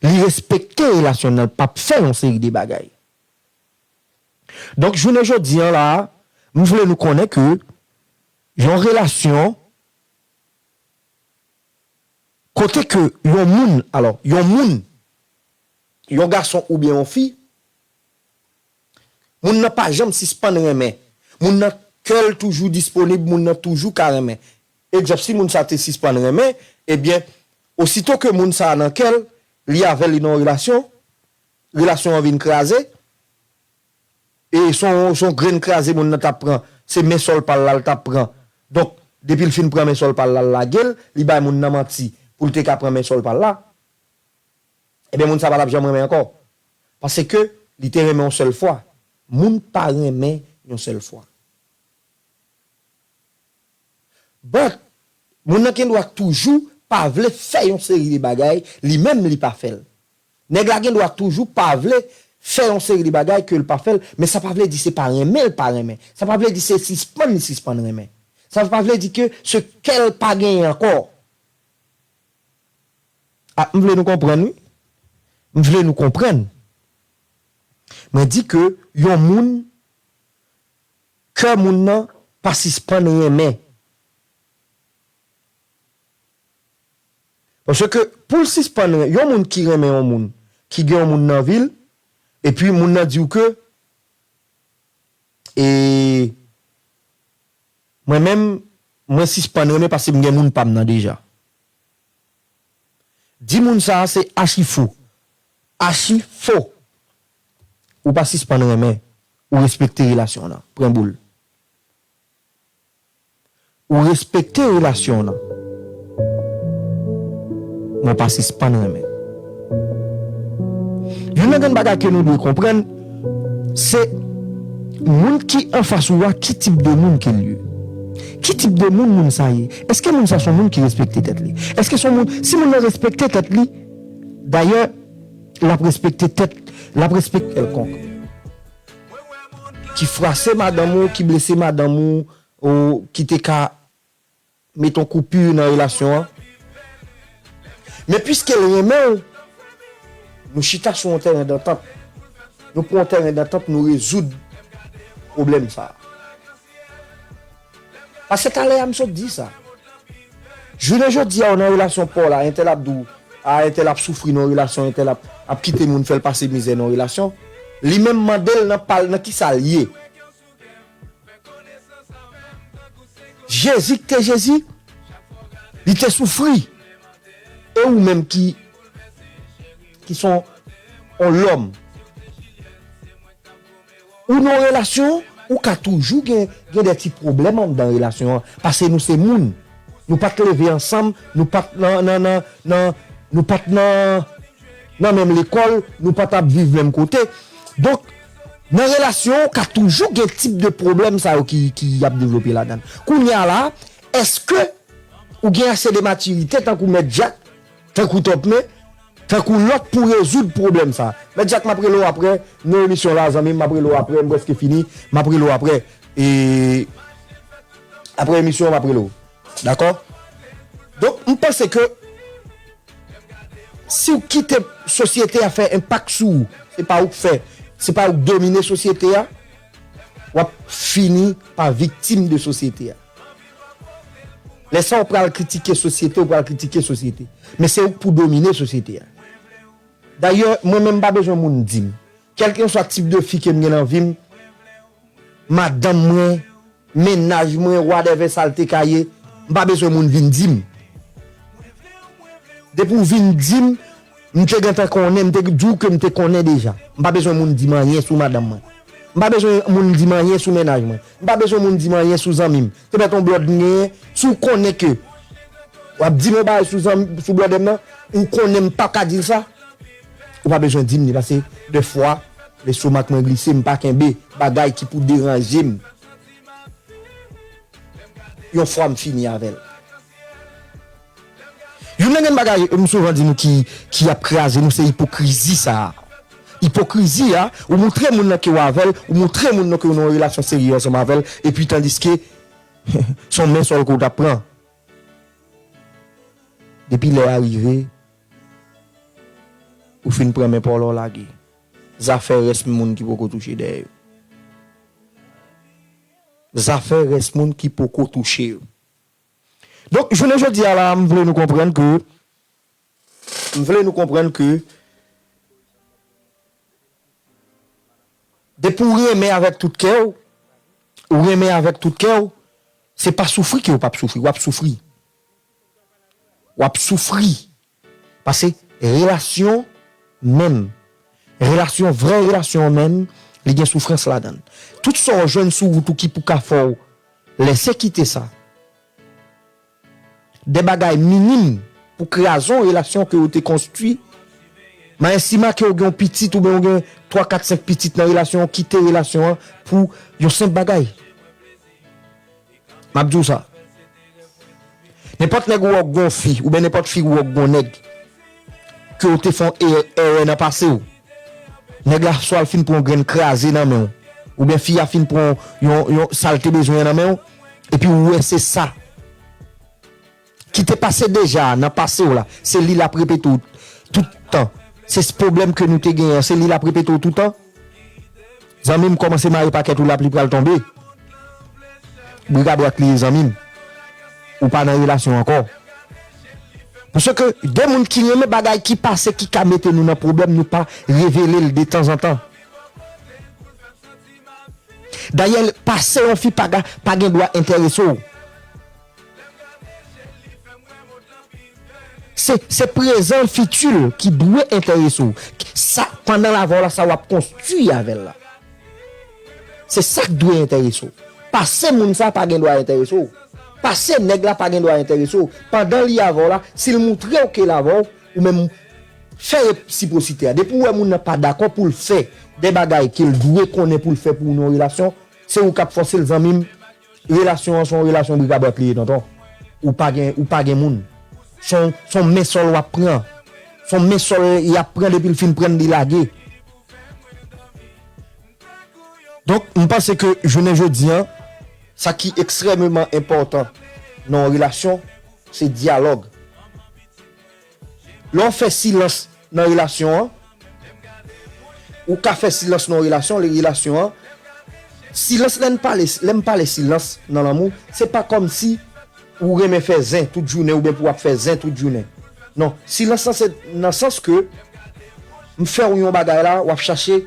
li respekte relasyon nan, l p ap fè yon seri de bagay. Donk, jounen jodi an la, m vle nou konnen ke yon relasyon kote ke yon moun, alò, yon moun, yon gason oubyen yon fi, moun nan pa janm sispann renmen. Moun nan kè l toujou disponib, moun nan toujou ka renmen. Egzanp, si moun sa te sispann renmen, ebyen, osito ke moun sa nan kè l, li avè l, li nan yon relasyon, relasyon an vin kraze, e se yon, se yon grenn kraze moun nan t ap pran, se men sòl pa l la l t ap pran. Donk, depi l fin pran men sòl pa l la, l lage l, li bay moun nan manti pou l te ka pran men sòl pa l la. Ebyen, moun sa pa t ap janm renmen ankò. Paske li te renmen yon sèl fwa. Moun pa renmen yon sèl fwa. But, moun nan gen dwa toujou pa vle fè yon seri de bagay, li menm li pa fè l. Nèg la gen dwa toujou pa vle fè yon seri de bagay ke l pa fè l, men sa pa vle di se pa renmen l pa renmen. Sa pa vle di se sispann li sispann renmen. Sa pa vle di ke se kè l pa genyen ankò. A, m vle nou konprann, wi. M vle nou konprann. Mwen di ke yon moun, kè moun nan pa sispann renmen. Paske pou l sispann ren-, yon moun ki renmen yon moun, ki gen yon moun nan vi l, epi moun nan di w ke, e, mwen menm, mwen sispann renmen paske m gen moun pa m nan deja. Di moun sa a se achi fo. Achi fo. Ou pa sispann renmen. Ou respekte relasyon an. Pran boul. Ou respekte relasyon w nan. Mwen pa sispann renmen. Youn nan grenn bagay ke nou dwe konprann, se moun ki anfas ou a, ki tip de moun ke l ye. Ki tip de moun moun sa ye? Èske moun sa se yon moun ki respekte tèt li? Èske se yon moun, si moun nan respekte tèt li, dayè, l ap respekte tèt, l ap respekte kèlkonk. Ki frase madanm ou, ki blese madanm ou, ou ki te ka mete yon koupi nan relasyon an. Men piske l renmen w, nou chita sou yon tèren dantant. Nou pran yon tèren dantant, nou rezoud pwoblèm sa a. Paske talè a m sot di sa. Jounen jodi a, ou nan relasyon pa w la, entèl ap di w, a, entèl ap soufri nan relasyon, entèl ap, ap kite moun fè l pase mizè nan relasyon. Li menm mande l nan pa l, nan ki sa l ye. Jezi ki te Jezi, li te soufri. E ou menm ki, ki son on lòm, ou nan relasyon, ou ka toujou gen, gen de ti pwoblèm anndan relasyon an. Paske nou se moun. Nou pa t leve ansanm, nou pa t nan, nan, nan, nan, nou pa t nan, nan menm lekòl, nou pa t ap viv menm kote. Donk, nan relasyon, ou ka toujou gen tip de pwoblèm sa yo ki, ki ap devlope ladan. Kounye a la, èske ou gen ase de matirite tankou Mèt Jak, tankou Top Men, tankou lòt pou rezoud pwoblèm sa? Mèt Jak, m ap rele w aprè, nan emisyon la, zanmi m, m ap rele w aprè, m prèske fini, m ap rele w aprè. E, aprè emisyon an, m ap rele w. Dakò? Donk, m panse ke si w kite sosyete a fè enpak sou ou, se pa ou k fè, se pa ou k domine sosyete a, w ap fini pa viktim de sosyete a. Lè sa w pral kritike sosyete, w pral kritike sosyete. Men se ou k pou domine sosyete a. Dayè, mwen menm m pa bezwen moun di m. Kèlkeswa tip de fi ke m gen nan vi m, madanm mwen, mennaj mwen, whatever sa l te ka ye, m pa bezwen moun vin di m. Depi w vin di m, m te gentan konnen, m te di w ke m te konnen deja. M pa bezwen moun di m anyen sou madanm mwen. M pa bezwen moun di m anyen sou mennaj mwen. M pa bezwen moun di m anyen sou zanmi m. Se pèt yon blòd m genyen, si w konnen ke w ap di m yon bagay sou zanmi, sou blòdè m nan, ou konnen m p ap ka di l sa, ou pa bezwen di m li, paske dèfwa, lestomak mwen glise, m pa kenbe bagay ki pou deranje m. Yon fwa m fini avè l. Youn nan grenn bagay, m souvan di nou ki, ki ap kraze nou, se ipokrizi sa a. Ipokrizi a, ou moutre moun nan ke w avè l, ou moutre moun nan ke w nan yon relasyon serye ansanm avè l, epi tandiske se yon men sòl ke w t ap pran. Depi lè a rive, ou fin pran men pa w la w lage. Zafè rès moun ki poko touche dèyè yo. Zafè rès moun ki poko touche yo. Donk, jounen jodi a la, m vle nou konprann ke, m vle nou konprann ke, depi w renmen avèk tout kè w, ou renmen avèk tout kè w, se pa soufri ke w p ap soufri, w ap soufri. W ap soufri. Paske relasyon menm, relasyon, vrè relasyon menm, li gen soufrans ladan l. Tout sa w jwenn sou wout ou ki pou ka fè w lèse kite sa. De bagay minim pou kraze yon relasyon ke w te konstwi. Mayensiman ke w gen yon pitit oubyen w gen twa, kat, senk pitit nan relasyon an, kite relasyon an pou yon senp bagay. M ap di w sa. Nenpòt nèg ou wè k gon fi, oubyen nenpòt fi ou wè k gon nèg, ke w te fè yon erè nan pase w. Nèg la swa l fin pran yon grenn kraze nan men w, oubyen fi a fin pran yon, yon sa l te bezwen an nan men w, epi w wè se sa ki te pase deja nan pase w la, se li l ap repete w tout tan. Se pwoblèm ke nou te genyen an, se li l ap repete w tout tan. Zanmi m, kòmanse mare pakèt ou, lapli pral tonbe. Brikabrak li ye, zanmi m. Ou pa nan relasyon ankò. Paske de moun ki renmen bagay ki pase, ki ka mete nou nan pwoblèm, nou pa revele l de tanzantan. Dayè, pase yon fi pa ga, pa gen dwa enterese w. Se, se prezan fiti l ki dwe enterese w. Sa, pandan l avè w la, sa w ap konstwi avè l la. Se sa k dwe enterese w. Pase moun sa pa gen dwa enterese w. Pase nèg la pa gen dwa enterese w. Pandan li avè w la, si l moutre w ke l avè w, ou menm fè resipwosite a. Depi w wè moun nan pa dakò pou l fè de bagay ke l dwe konnen pou l fè pou w nan yon relasyon, se ou k ap fòse l, zanmi m. Relasyon an se yon relasyon brikabrak li ye, tonton. Ou pa gen, ou pa gen moun. Se yon, se yon men sòl w ap pran. Se yon men sòl y ap pran, depi l fin pran l, li lage. Donk, m panse ke jounen jodi an, Sa ki ekstrèmeman enpòtan nan yon relasyon, se dyalòg. Lè w fè silans nan relasyon an, ou ka fè silans nan yon relasyon, le relasyon an, silans, lè n pale, lè m pale silans nan lanmou, se pa kòmsi ou renmen fè zen tout jounen oubyen pou w ap fè zen tout jounen. Non, silans lan se nan sans ke m fè w yon bagay la, w ap chache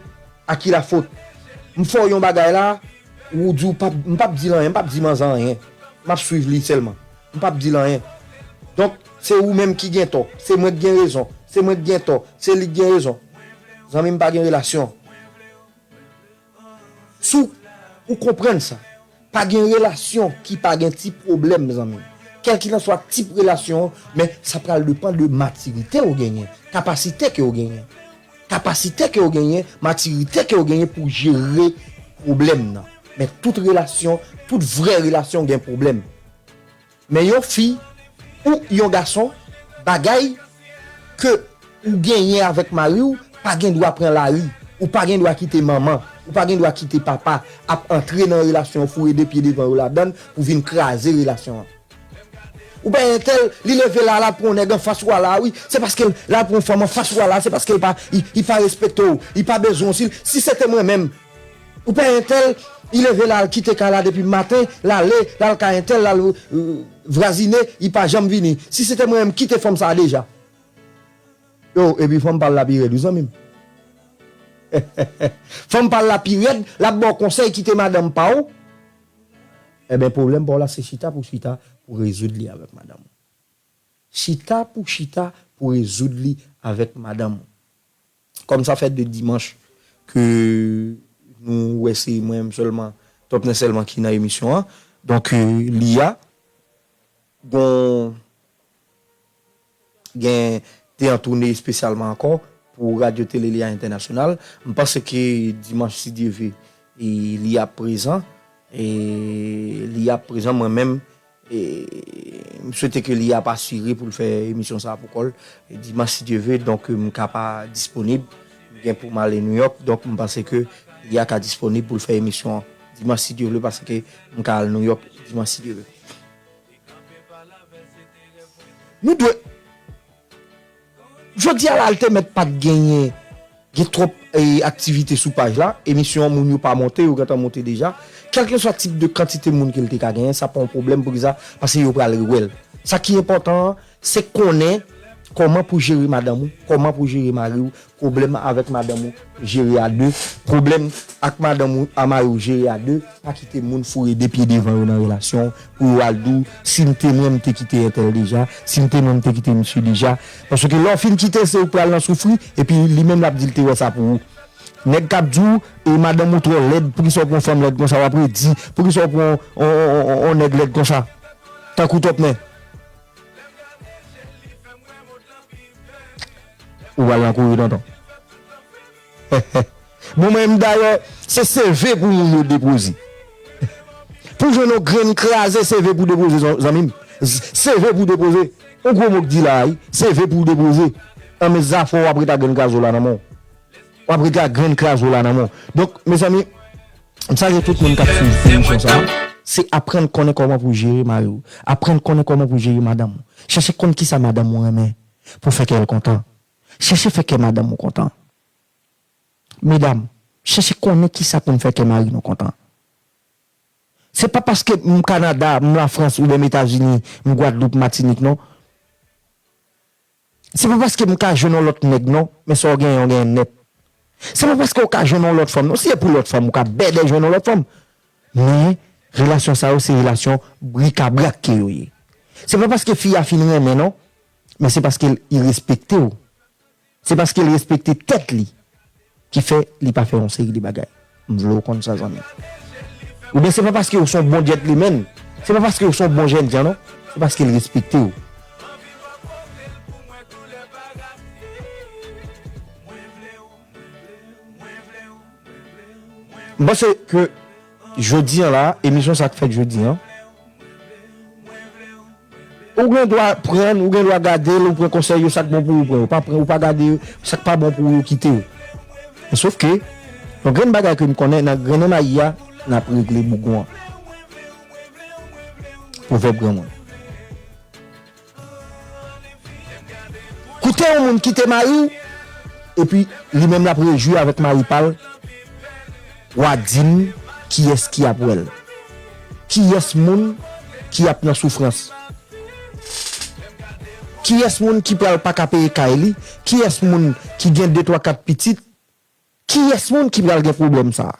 a ki la fot. M fè w yon bagay la, ou di w p ap, m p ap di l anyen, m p ap di manzè anyen. M ap swiv li sèlman. M p ap di l anyen. Donk, se ou menm ki gen tò. Se mwen k gen rezon. Se mwen k gen tò. Se li k gen rezon. Zanmi m, pa gen relasyon. Si w, ou konprann sa, pa gen relasyon ki pa gen ti pwoblèm, zanmi m. Kèlkilanswa tip relasyon an, men sa pral depann de matirite w genyen, kapasite ke w genyen. Kapasite ke w genyen, matirite ke w genyen pou jere pwoblèm nan. Men tout relasyon, tout vrè relasyon gen pwoblèm. Men yon fi ou yon gason, bagay ke ou genyen avèk mari w, pa gen dwa pran lari. Ou pa gen dwa kite manman, ou pa gen dwa kite papa ap antre nan relasyon an, foure de pye devan yo ladan l pou vin kraze relasyon an. Ou pa entèl, li leve la, l al pran yon nèg anfas ou a la, wi. Se paske l al pran yon fanm anfas ou a la, se paske l pa, li, li pa respekte w, li pa bezwen w. Si, si se te mwen menm, ou pa entèl, li leve la, l kite kay la depi maten, l ale, l al kay entèl, l al, euh, vwazine, li pa janm vini. Si se te mwen menm, m kite fanm sa a deja. Yo, epi fanm pa l la pi rèd, wi, zanmi m. Fanm pa l la pi rèd, l ap ba w konsèy, kite madanm pa w. Ebyen, pwoblèm pa w la, se chita pou chita pou rezoud li avèk madanm ou. Chita pou chita pou rezoud li avèk madanm ou. Kòm sa fè de dimanch ke nou wè se mwen menm sèlman, Topnen sèlman ki nan emisyon an. Donk, euh, Lia, gon, gen, te an toune espesyalman ankò pou Radyo Tele Lia Entènasyonal. M panse ke dimanch, si Dye vle, e, li ap prezan. E li ap prezan, mwen menm, e, m swete ke li ap asire pou l fè emisyon sa a pou kò l. E dimanch, si Dye vle, donk, m ka pa disponib. M gen pou m ale New York, donk, m panse ke li a ka disponib pou l fè emisyon an dimanch, si Dye vle, paske m ka al New York dimanch, si Dye vle. Nou dwe, jodi a la, l te mèt pa t genyen, gen twòp, e, aktivite sou paj la. Emisyon an, moun yo pa monte, yo gentan monte deja. Kèlkeswa tip de kantite moun ke l te ka genyen, sa pa yon pwoblèm. Poukisa? Paske yo pral rewè l. Sa ki enpòtan an, se konnen kòman pou jere madanm ou, kòman pou jere mari w, pwoblèm avèk madanm ou jere a de, pwoblèm ak madanm ou a mari w jere a de, pa kite moun foure de pye devan yo nan relasyon pou yo al di w, si m te mwen, m te kite entèl deja, si m te mwen, m te kite misye deja. Paske lè w fin kite l, se ou k pral nan soufri, epi li menm l ap di l te wè sa pou ou. Nèg k ap di w, e madanm ou twò lèd, poukisa w pran fanm lèd konsa, w ap redi, poukisa w pran on, on, on, on, on nèg lèd konsa? Tankou Topnen. Ou pral nan kouri tonton. Bon, mwen menm dayè, se C V pou moun yo depoze. Pou jwenn yon grenn kraze, C V pou depoze, zan-, zanmi m. Z-, C V pou depoze. Yon gwo mo k di la a, wi. C V pou depoze. Nan men zafè w ap ret ak grenn kraze w la nan men w. W ap ret ak grenn kraze w la nan men w. Donk, mezanmi, m salye tout moun k ap swiv emisyon sa a. Se aprann konnen kòman pou jere mari w. Aprann konnen kòman pou jere madanm ou. Chèche konn kisa madanm ou renmen pou fè kè l kontan. Chèche fè kè madanm ou kontan. Medam, chèche konnen kisa pou n fè kè mari nou kontan. Se pa paske m Kanada, m Lafrans, oubyen m Etazini, m Gwadloup, Matinik, non. Se pa paske m ka jwenn yon lòt nèg, non, men sa w genyen, w genyen nèt. Se pa paske w ka jwenn yon lòt fanm, non, si se pou lòt fanm, ou ka bèdè jwenn yon lòt fanm. Men, relasyon sa yo, se relasyon brikabrak ke yo ye. Se pa paske fi a fin renmen, non, men se paske l, li respekte w. Se paske l respekte tèt li ki fè li pa fè yon seri de bagay. M vle w konn sa, zanmi. Oubyen se pa paske w se yon bon djètlemenn, se pa paske w se yon bon jènjan, non. Se paske l respekte w. M panse ke jodi an la, emisyon sa k fèt jodi an, ou gen dwa pran l, ou gen dwa gade l, ou pran konsèy yo, sa k bon pou ou pran, ou pa pran, ou pa gade yo, sa k pa bon pou ou, ou kite yo. Men sòf ke, yon grenn bagay ke m konnen, nan grennen mayi a, n ap regle bougon an. Pwovèb granmoun. Koute yon moun kite mari w, epi li menm l ap rejwi avèk mari pa l, w a di m kiyès ki ap wè l. Kiyès moun ki ap nan soufrans? Kiyès moun ki pral pa ka peye kay li? Kiyès moun ki gen de, twa, kat pitit? Kiyès moun ki pral gen pwoblèm sa a?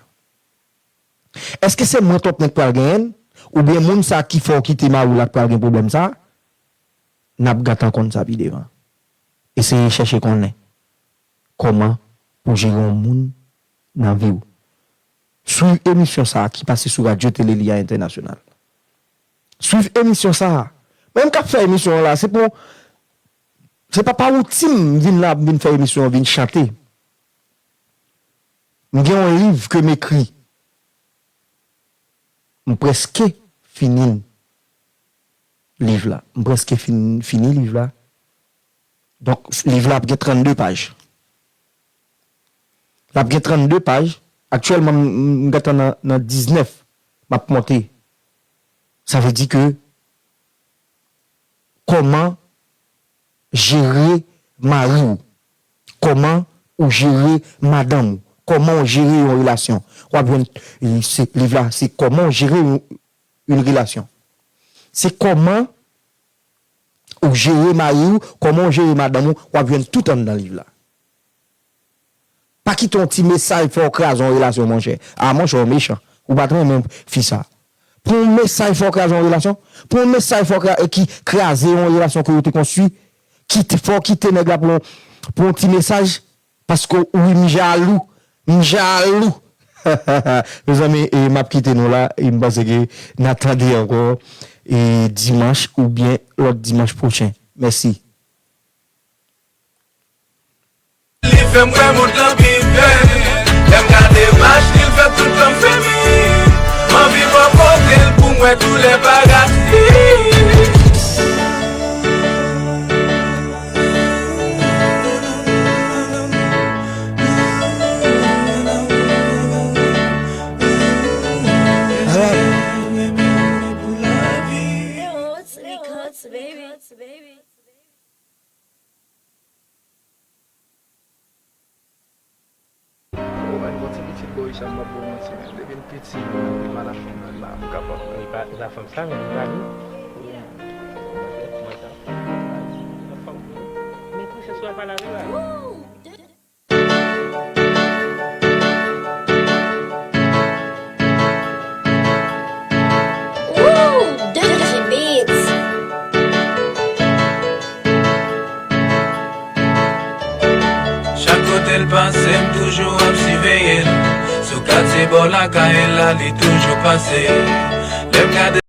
Èske se mwen twòp nèg pral genyen l? Oubyen moun sa a ki fè w kite mari w la k pral gen pwoblèm sa a? N ap gentan konn sa pi devan. Eseye chèche konnen kòman pou jere yon moun nan vi w. Swiv emisyon sa a ki pase sou Radyo Tele Lia Entènasyonal. Swiv emisyon sa a. Mwen menm k ap fè emisyon an la, se pou, se pa pa wouti m vin la, vin fè emisyon an, vin chante. M gen yon liv ke m ekri. M prèske fini l, liv la. M prèske fin, fini liv la. Donk, liv la ap gen trannde paj. L ap gen trannde paj. Aktyèlman, m, m, m gentan nan, nan diznèf. M ap monte. Sa vle di ke kòman jere mari w, kòman ou jere madanm ou, kòman w jere yon relasyon. W ap jwenn, e, se, liv la, se kòman w jere yon, yon relasyon. Se kòman ou jere mari w, kòman w jere madanm ou, w ap jwenn tout anndan liv la. Pa kite yon ti mesaj fè w kraze yon relasyon, monchè. A, monchè, w mechan. Ou pa t renmen fi sa. Pou yon mesaj fè w kraze yon relasyon? Pou yon mesaj fè w kra-, ki kraze yon relasyon ke yo te konstwi? Kite, fè w kite nèg la pou yon, pou yon ti mesaj? Paske wi, m jalou. M jalou. Mezanmi, e, m ap kite nou la. E m panse ke n a tande ankò, e, dimanch oubyen lòt dimanch pwochen. Mèsi. Li fè m wè mond lan pi bèl. Lè m gade mach li, l fè tout kò m femi. M anvi bò kote l pou m wè koulè paradi. Ou mèt gon ti pitit bò icha, m p ap ba w manti, men depi m piti, m anvi mal a fanm nan, m pa, m ka pa. Li pa, li pa fanm sa, men li pa li. Mwen sa. Mwen sa. Men pou chans ou a pale avè l la. Ooh, D J Beats. Chak kote l pase, m toujou ap siveye l. Sou katye bò lakay la, li toujou pase. Lè m gade